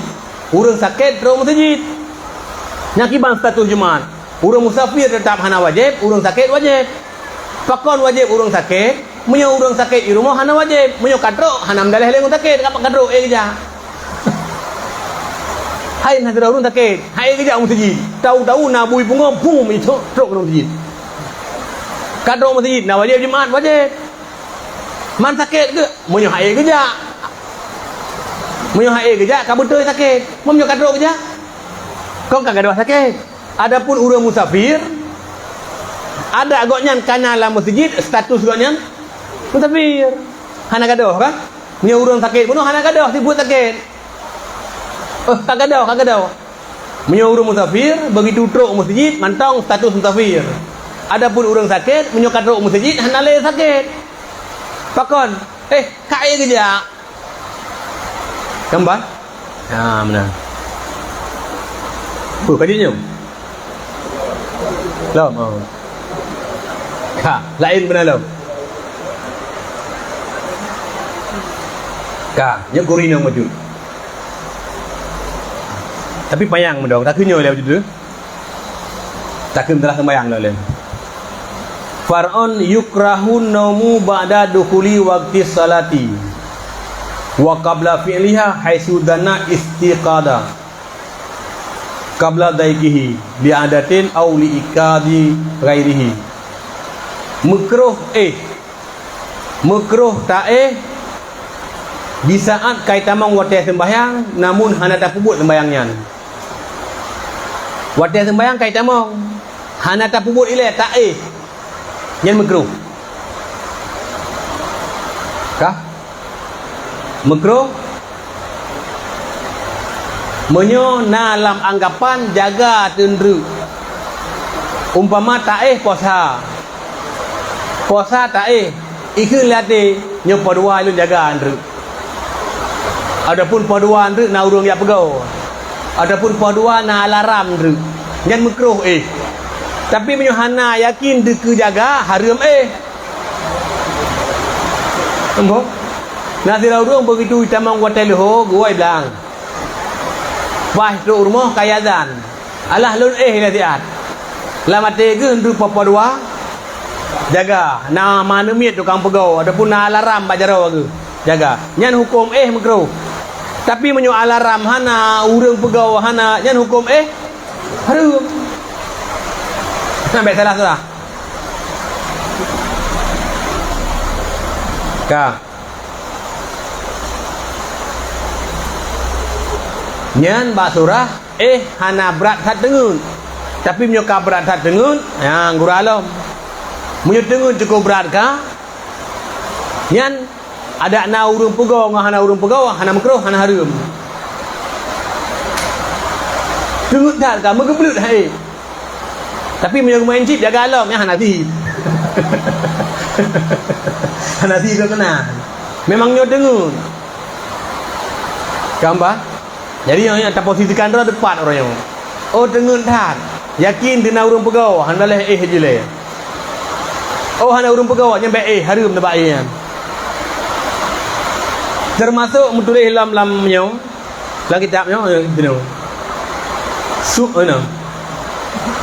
Ureueng sakét trok meuseujid. Nyan kiban status Jumat. Ureueng musafir teutap hana wajéb, ureueng sakét wajéb. Pakon wajéb ureueng sakét? Meunyoe ureueng sakét i rumoh hana wajéb. Meunyoe ka trok, hana meudaleh lé ureueng sakét, ka, ka trok, éh geujak. Hai na sidroe ureueng sakét, hai geujak u meuseujid. Tahu-tahu na bui pungo, bum, trok, trok keunoe meuseujid. Ka trok meuseujid, na wajéb Jumat, wajéb. Man sakét geuh, meunyoe hai geujak. Meunyoe hai geujak, ka beutôi sakét. Meunyoe ka trok geujak, kon ka gadôh sakét. Adapun ureueng musafir, adat gobnyan ka na lam meuseujid, status gobnyan musafir. Hana gadôh, kan? Meunyoe ureueng sakét bunoe hana gadôh, sifeuet sakét. Oh, ka gadôh, ka gadôh. Meunyoe ureueng musafir, begitu trok meuseujid, mantong status musafir. Adapun ureueng sakét, meunyoe ka trok meuseujid, hana lé sakét. Pakon? Eh, ka éh geujak. Kan ba? Ha, meunan. Peue ka jih nyoe? Lom, oh. Ka, laén meunan lom. Ka, nyoe gurèe inong bacut. Tapi panyang meudong, takheun nyoe lé bacut tu. Takheun telah seumayang lom lé. Far'un yukrahun naumu ba'da dukhuli waqtis salati wa qabla fi'liha haitsu dhanna istiqada qabla daiqihi li adatin aw li iqadi ghairihi. Meukruh éh. Meukruh taéh di saát ka itamong watèe seumbahyang, namun hana tapeubuet seumbahyang nyan. Watèe seumbahyang ka itamong, hana tapeubuet ilèe, taéh. Nyan meukruh. Kah? Meukruh. Meunyoe na lam anggapan jaga teundreuk, umpama taéh posa, posa taéh, ikheun lé até, nyoe poh dua lôn jaga andreuk. Ataupun poh dua andreuk na ureueng jak peugoe. Ataupun poh dua na alarm andreuk. Nyan meukruh éh. Tapi meunyoe hana yakin dikeue jaga, hareuem éh. Ambo. Na sidroe ureueng begitu itamong watèe leuho geuwoe blang. Paih trok rumoh ka azan. Alah lôn éh lé siat. Lam até geuh ndeup poh dua. Jaga. Na maneumiet tukang peugoe ataupun na alarm bak jaroe geuh. Jaga. Nyan huköm éh meukruh. Tapi meunyoe alarm hana, ureueng peugoe hana, nyan huköm éh hareuem. Sampai salah-salah. Ka. Nyan bak surah, éh, hana brat that teungeut. Tapi meunyoe ka brat that teungeut, nyan gura lom. Meunyoe teungeut cukôp brat ka, nyan adak na ureueng peugoe ngon hana ureueng peugoe, hana meukruh, hana hareuem. Teungeut that ka, meugeubleuet hai. Tapi meunyoe geumain cit, jaga lom, nyan hana sihé. Hana sihé keunan. Memang nyoe teungeut. Ka ba? Jadi, nyoe, nyoe taposisikan droe teupat uroe nyoe. Oh, teungeut that. Yakin di na ureueng peugoe, hana lé éh jilé. Oh, hana ureueng peugoe, nyan bèk éh, hareuem nibak éh nyan. Teumasok meutuléh lam, lam nyoe, lam kitab nyoe, eh, di nyoe. Su-, eh, nyoe.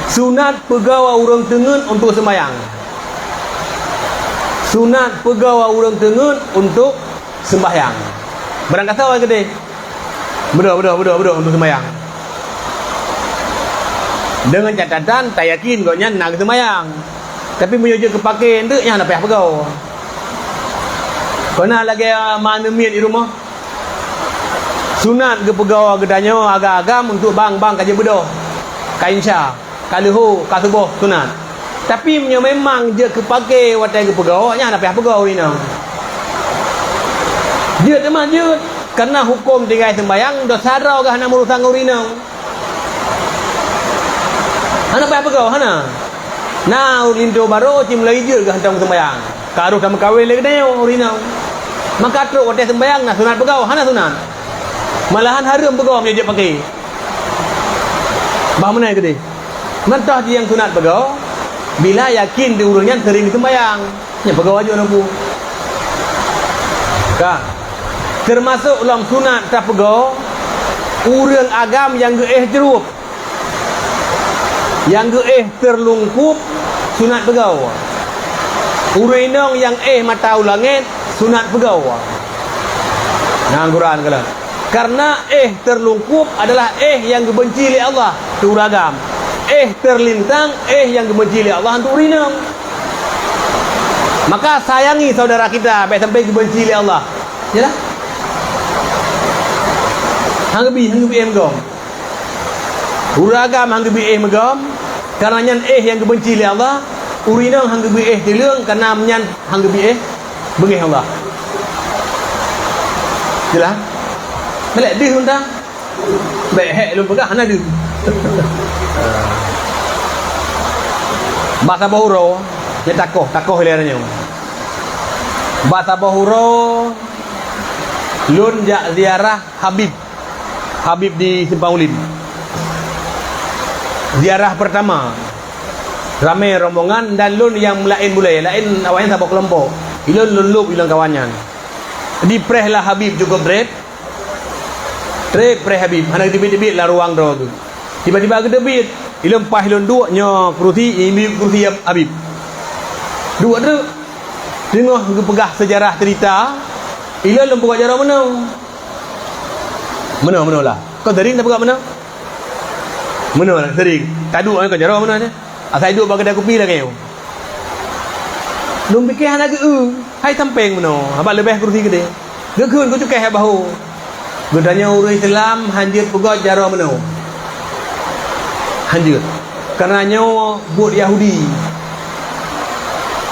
Sunat peugawa ureuëng teungeut untuk sembahyang. Sunat peugawa ureuëng teungeut untuk sembahyang. Barangkasoe keudeh. Beudôh, beudôh, beudôh, beudôh untuk sembahyang. Dengan catatan, tayakin gobnyan na geuseumbahyang. Tapi meunyoe jeuet keu paké eunteuk, nyan hana payah peugawa. Kona lagée ma aneuk miet di rumoh. Sunat geupeugawa geutanyoe agam-agam untuk bang-bang ka jeuet beudôh. Ka insya, ka leuho, ka suboh sunat. Tapi meunyoe memang jeuet keu paké watée geupeugawa, nyan hana payah peugawa ureuëng inong. Jeuet teuma jeuet, karena huköm tinggai seumbahyang, desya droe geuh hana meurusan ngon ureuëng inong. Hana payah peugawa, hana. Na linto barô ci mulai jeuet geuh hantom seumbahyang. Ka rôh tameukawen lé geutanyoe ureuëng inong. Maka trok watée seumbahyang na sunat peugawa, hana sunat. Malahan hareuem peugawa meunyoe jeuet paké. Bah meunan keudeh. Mantong nyang sunat peugawa, bila yakin di ureuëng nyan seuring seumbahyang. Nyan peugawa jeuet lom peue. Ka. Teumasok lom sunat tapeugawa, ureuëng agam nyang geuéh jrueb. Nyang geuéh teurlungkup sunat peugawa. Ureuëng inong nyang éh mata u langét sunat peugawa. Nah, Quran kala. Karena éh teurlungkup adalah éh nyang geubenci lé Allah, tu ureuëng agam. Éh teurlintang, éh nyang geubenci lé Allah, tu ureuëng inong. Maka sayangi saudara kita, bék sampai geubenci lé Allah. Yalah? Hang geubi, hang geubi éh meugom. Ureuëng agam hang geubi éh meugom, karena nyan éh nyang geubenci lé Allah. Ureuëng inong hang geubi éh teuleueng, karena nyan hang geubi éh beungéh Allah. Jeulaih? Bék deuh undang. Bék hék lôn peugah hana deuh. Bak saboh uroe, nyan takoh, takoh ilée nyoe. Bak saboh uroe, lôn jak ziarah Habib. Habib di Simpang Ulim. Ziarah pertama, ramé rombongan dan lôn nyang laén bulée, laén awaknyan saboh keulompok. Ilôn lôn lôb ilôn kawan nyan. Dipreh lah Habib cukôp treb. Treb preh Habib, hana geuteubiet-teubiet lam ruang droe geuh. Tiba-tiba geuteubiet, ilôn paih lôn duek nyoe keurusi, ié keurusi Habib. Duek treuk, teungoh geupeugah seujarah ceurita, ilôn lôn peugah jaroe meunoe. Meunoe, meunoe lah. Kon seuring tapeugah meunoe? Meunoe lah, seuring. Taduek ngon jaroe meunoe nyan. Asai duek bak keuda kupi lagée nyoe. Lôn pike hana geu-eu, hai sampéng meunoe, haba leubeh keurusi keudeh. Geukheun geucukéh bak bahô. Geutanyoe ureuëng Islam hanjeuet peugöt jaroe meunoe. Hanjeuet. Kareuna nyoe buet Yahudi.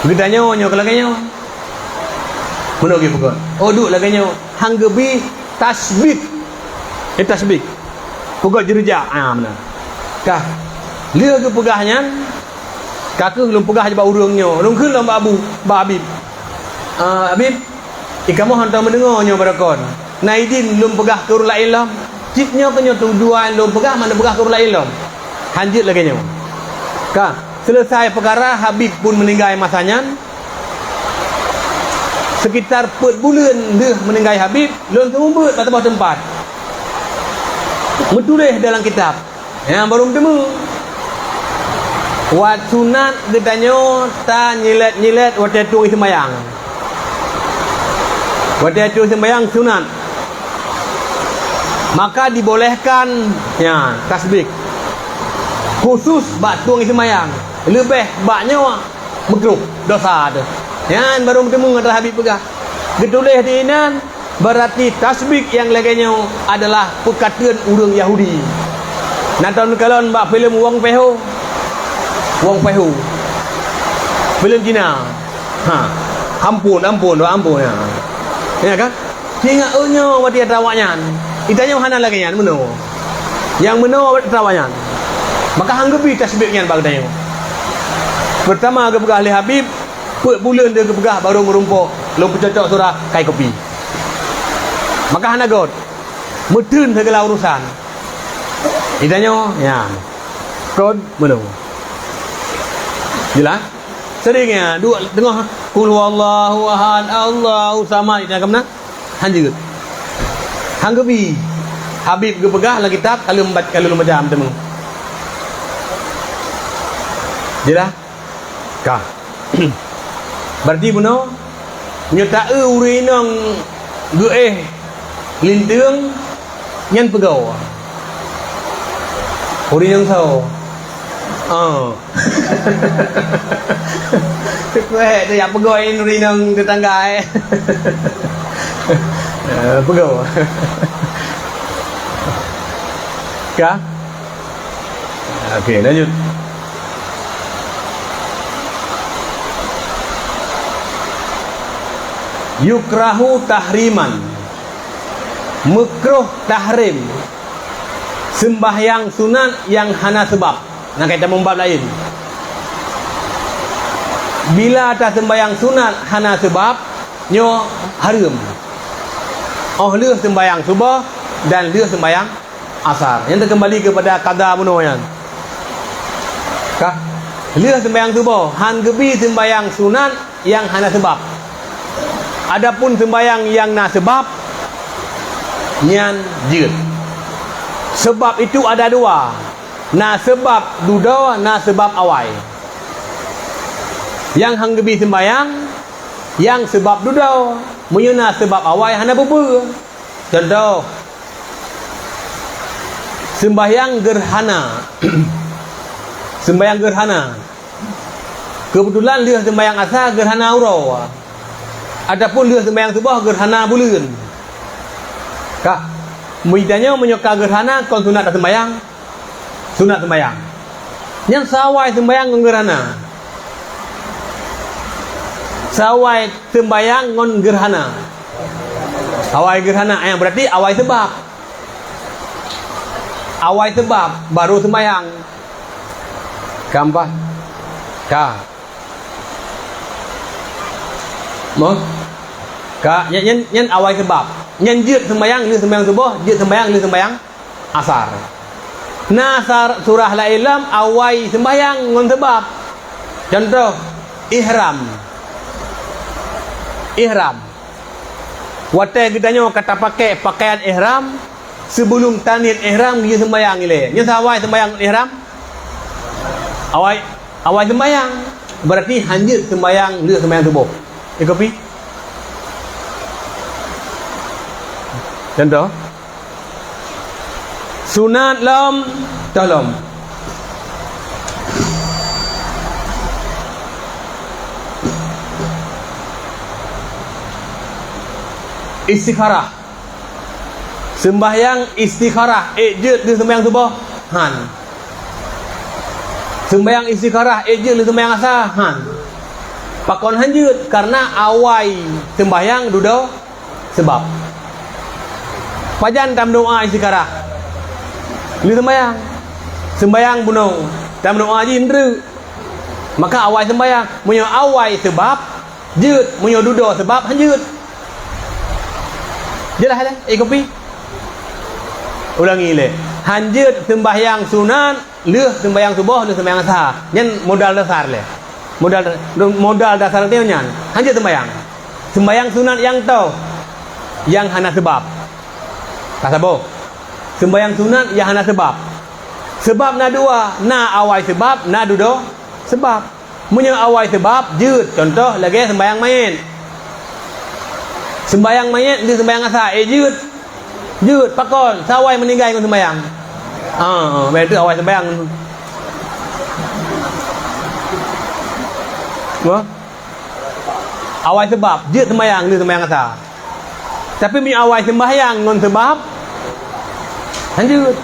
Geutanyoe nyoe keu lagée nyoe. Meunoe geupeugöt. Oh, duek lagée nyoe. Hang geubi tasbik. Eh, tasbik. Peugöt jeureujak. Ah, meunan. Ka. Lheueh geupeugah nyan, ka kheueh lôn peugah bak ureuëng nyoe. Lôn kheun lom bak Abu, bak Habib. Ah, Habib, i kamoe hantom meudeungoe nyoe baroekon. Na idin lôn peugah keu ureuëng laén lom. Cit nyoe keuh nyoe tujuan lôn peugah, mangat peugah keu ureuëng laén lom. Hanjeuet lagée nyoe. Ka. Seuleusai peukara, Habib pun meuninggai masa nyan. Seukitar peuet buleuen lheueh meuninggai Habib, lôn seumeubeuet bak saboh teumpat. Meutuléh dalam kitab. Nyang barô meuteumé. Wat sunat geutanyoe tanyilét-nyilét watée tueng seumayang. Watée tueng seumayang sunat. Maka dibolehkan, ya, tasbik. Khusus bak tueng seumayang. Leubeh bak nyoe. Meukrôh, dosa teuh. Nyan barô meuteumé atra Habib peugah. Geutuléh di inan, beurati tasbik nyang lagée nyoe adalah peukateuen ureuëng Yahudi. Na takalon bak filem Wong Fei Ho. Wong Fei Ho. Filem Cina. Ha. Ampôn, ampôn, doa ampôn, ya. Ya kan? Singoh nyoe watée atra awaknyan. Geutanyoe hana lagée nyan meunoe. Nyang meunoe atra awaknyan. Maka hang geubi tasbik nyan bak geutanyoe. Peurtama geupeugah lé Habib, peuet buleuen lheueh geupeugah barô meurumpok, lôn peucocok surah kai kupi. Maka hana göt. Meuteun sigala urosan. Geutanyoe, ya. Kon meunoe. Jeulaih? Seuring ya, duek teungoh, "Qul huwallahu ahad, Allahu samad," geutanyoe ka meunan. Hanjeuet. Hang geubi. Habib geupeugah lam kitab, ka lheueh meubac-, ka lheueh lôn baca meuteumé. Jeulaih? Ka. Berarti bunoe, nyoe taeu ureueng inong geuéh linteung nyan peugoe. Ureueng inong soe? Ah. Teukuek tu jak peugoe ureueng inong tetangga, eh. Eh, peugoe. Ka? Okey, lanjut. Yukrahu tahriman. Meukruh tahrim. Seumbahyang sunat nyang hana seubab. Nah, ka tamong bab laén. Bila taseumbahyang sunat hana seubab, nyoe hareuem. Óh lheueh seumbahyang suboh dan lheueh seumbahyang asar. Nyan teukeumbali keupada kada bunoe nyan. Ka, lheueh seumbahyang suboh, han geubi seumbahyang sunat nyang hana seubab. Adapun seumbahyang nyang na seubab, nyan jeuet. Seubab itu ada dua. Na seubab dudoe, na seubab awai. Nyang han geubi seumbahyang, nyang seubab dudoe. Meunyoe na seubab awai, hana peue-peue. Cuntoh, seumbahyang geurhana. Seumbahyang geurhana. Keubeutulan lheueh seumbahyang asa geurhana uroe, ataupun lheueh seumbahyang suboh geurhana buleuen. Ka, meuitanyoe meunyoe ka geurhana kon sunat taseumbahyang, sunat seumbahyang. Nyan sawai seumbahyang ngon geurhana. Sawai seumbahyang ngon geurhana. Awai geurhana, eh, berarti awai seubab. Awai seubab, baru seumbahyang. Ka, bah? Ka. Moh? Ka, nyan, nyan, nyan awai seubab. Nyan jeuet seumbahyang lheueh seumbahyang suboh, jeuet seumbahyang lheueh seumbahyang asar. Na sa-, surah laén lom awai seumbahyang ngon seubab. Cuntoh, ihram. Ihram. Watée geutanyoe ka tapakék pakaian ihram, sibeulom taniet ihram geuyue seumbahyang ilée. Nyoe sawai seumbahyang ihram? Awai, awai seumbahyang. Berarti hanjeuet seumbahyang lheueh seumbahyang suboh. Ikopi? Cuntoh? Sunat lom, toh lom. Istikharah. Seumbahyang istikharah, ék jeuet lheueh seumbahyang suboh? Han. Seumbahyang istikharah, ék jeuet lheueh seumbahyang asa? Han. Pakon hanjeuet? Karena awai seumbahyang dudoe seubab. Pajan tameudoá istikharah? Lheueh seumbahyang. Seumbahyang bunoe, tameudoá jih ndreuk. Maka awai seumbahyang. Meunyoe awai seubab, jeuet. Meunyoe dudoe seubab, hanjeuet. Jeulaih lé? Ikopi? Ulangi lé. Hanjeuet seumbahyang sunat lheueh seumbahyang suboh, lheueh seumbahyang asa. Nyan modal dasar lé. Modal, modal dasar nyan. Hanjeuet seumbahyang. Seumbahyang sunat nyang toh, nyang hana seubab. Ka saboh. Seumbahyang sunat nyang hana seubab. Seubab na dua, na awai seubab, na dudoe seubab. Meunyoe awai seubab, jeuet. Cuntoh lagée seumbahyang manyét. Seumbahyang manyét lheueh seumbahyang asa, ék jeuet? Jeuet. Pakon? Sawai meuninggai ngon seumbahyang. Ah, ah, bah itu awai seumbahyang. Wah. Awai seubab, jeuet seumbahyang lheueh seumbahyang asa. Tapi meunyoe awai seumbahyang ngon seubab, hanjeuet.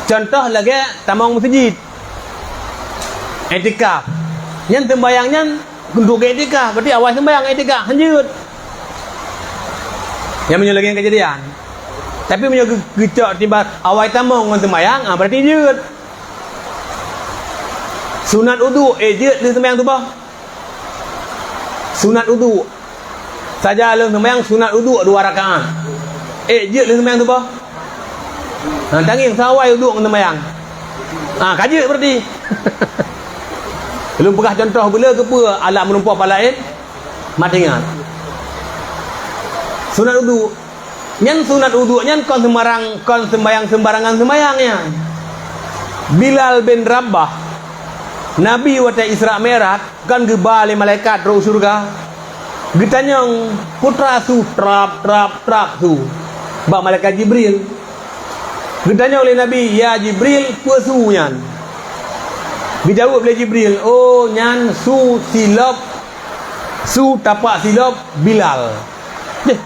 Cuntoh lagée tamong meuseujid. Iktikaf. Nyan seumbahyang nyan untuk iktikaf, berarti awai seumbahyang iktikaf, hanjeuet. Nyan meunyoe lagée nyan keujadian. Tapi meunyoe geu-, geucok tiba awai tamong ngon seumbahyang, ah, berarti jeuet. Sunat uduk, ék jeuet lheueh seumbahyang suboh? Sunat uduk. Saja lheueh seumbahyang sunat uduk dua rakaat. Ék jeuet lheueh seumbahyang suboh? Ha, tangieng sawai uduk ngon seumbahyang. Ha, ka jeuet berarti. Lôn peugah cuntoh beuleu keupeue alat meureumpok palaén? Mat ingat. Sunat uduk. Nyan sunat uduk nyan kon seumbarang, kon seumbahyang seumbarangan seumbahyang nyan. Bilal bin Rabah, Nabi watée Isra Mi'raj kan geuba lé malaikat rot syeuruga. Geutanyong, "Peue teuma su?" "Trap, trap, trap su." Bak malaikat Jibril. Geutanyong lé Nabi, "Ya Jibril, peue su nyan?" Geujaweueb lé Jibril, "Oh, nyan su silop, su tapak silop Bilal." Deh,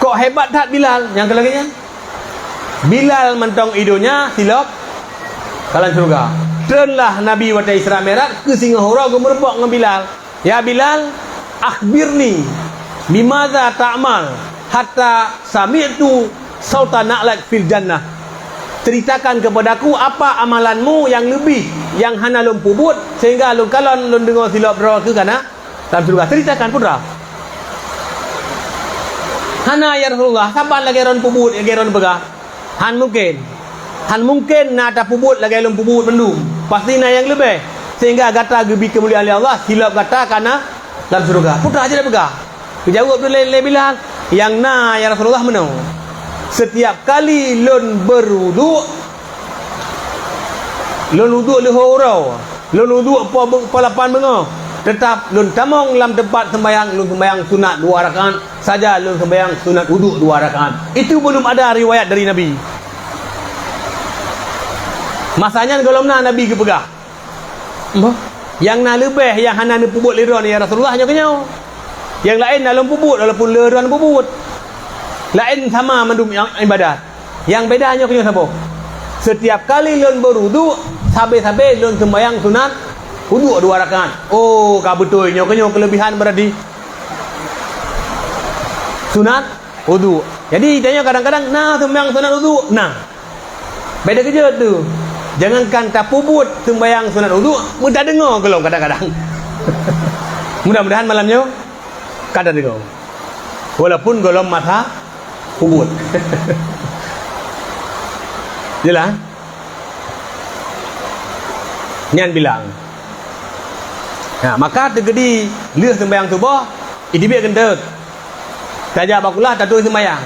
kok hebat that Bilal nyang keu lagée nyan? Bilal mantong i donya, silop ka lam syeuruga. Treunlah Nabi watée Isra Mi'raj keu singoh uroe geumeurumpok ngon Bilal. "Ya Bilal, akhbirni bimadza ta'mal hatta sami'tu sauta na'lak fil jannah." "Ceritakan kepadaku apa amalanmu yang leubeh yang hana lôn peubuet sehingga lôn kalon lôn deungoe silop droe keuh kana lam syeuruga. Ceritakan, peue teuma." "Hana, ya Rasulullah, saban lagée droen peubuet, lagée droen peugah." "Han mungken. Han mungken na tapeubuet lagée lôn peubuet mandum. Pasti na nyang leubeh, sehingga gata geubri keumuliaan lé Allah, silop gata kana lam syeuruga." "Peue teuma?" "Jeuet peugah." Geujaweueb lé, lé Bilal, "Nyang na, ya Rasulullah, meunoe. Setiap kali lôn beuwudu, lôn wudu leuhô uroe, lôn wudu po, po lapan beungoh, teutap lôn tamong lam teumpat seumbahyang, lôn seumbahyang sunat dua rakaat saja, lôn seumbahyang sunat wudu dua rakaat." Itu belum ada riwayat dari Nabi. Masa nyan gohlom na Nabi geupeugah, "Boh, nyang na leubeh nyang hana neupeubuet lé droen, ya Rasulullah, nyoe keunyoe. Nyang laén na lôn peubuet, walaupun lé droen peubuet. Laén sama mandum nyang ibadat. Nyang beda nyoe keunyoe saboh. Setiap kali lôn beuwudu, sabe-sabe lôn seumbahyang sunat wudu dua rakaat." Oh, ka beutôi nyoe keunyoe keuleubihan beurati. Sunat wudu. Jadi, tanyoe kadang-kadang na seumbahyang sunat wudu, na. Beda keujeuet tu. Jangankan tapeubuet seumbahyang sunat wudu, meutadeungoe gohlom kadang-kadang. Mudah-mudahan malam nyoe ka tadeungoe. Walaupun gohlom masa peubuet. Jeulaih? Nyan bilang. Nah, maka teugeudi lheueh seumbahyang suboh, iteubiet keuneuk. Tajak bak kulah, taturi seumbahyang.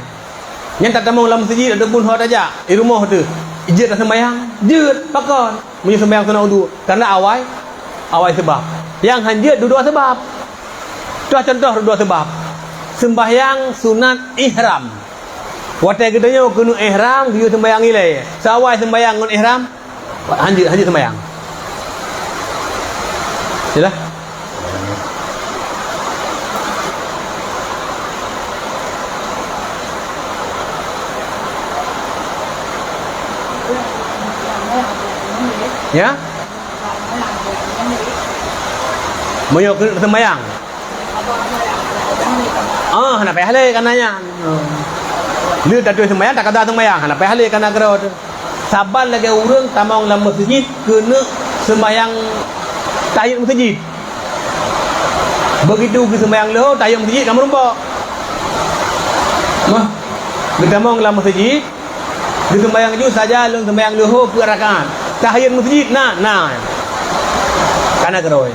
Nyan tatamong lam meuseujid ataupun ho tajak, di rumoh teuh. Jeuet taseumbahyang? Jeuet. Pakon? Meunyoe seumbahyang sunat wudu, karena awai, awai seubab. Nyang han jeuet dudoe seubab. Toh contoh dudoe seubab. Seumbahyang sunat ihram. Watée geutanyoe keuneuk ihram, geuyue seumbahyang ilée. Sawai seumbahyang ngon ihram, hanjeuet, hanjeuet seumbahyang. Jeulaih? Ya? Meunyoe keuneuk seumbahyang. Ah, hana payah lé kana nyan. Lheueh taturi seumbahyang, takada seumbahyang, hana payah lé kana keudroe teuh. Saban lagée ureuëng tamong lam meuseujid keuneuk seumbahyang tahiyat meuseujid. Begitu geuseumbahyang leuhô, tahiyat meuseujid ka meurumpok. Mah, geutamong lam meuseujid, geuseumbahyang ju saja lôn seumbahyang leuhô peuet rakaat. Tahiyat meuseujid na, na. Kana keudroe.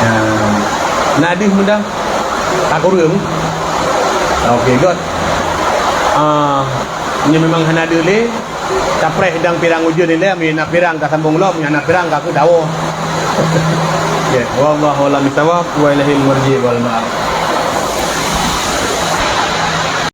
Nah, na deuh mudah. Ka kureueng. Oke, göt. Ah, nyoe memang hana deuh lé. Tapreh dang pirang ujeuen ilée, meunyoe na pirang ka sambong lom, meunyoe hana pirang ka keu dawoe. Ya, wallahu a'lam bishawab, wa ilaihil marji' wal ma'ab.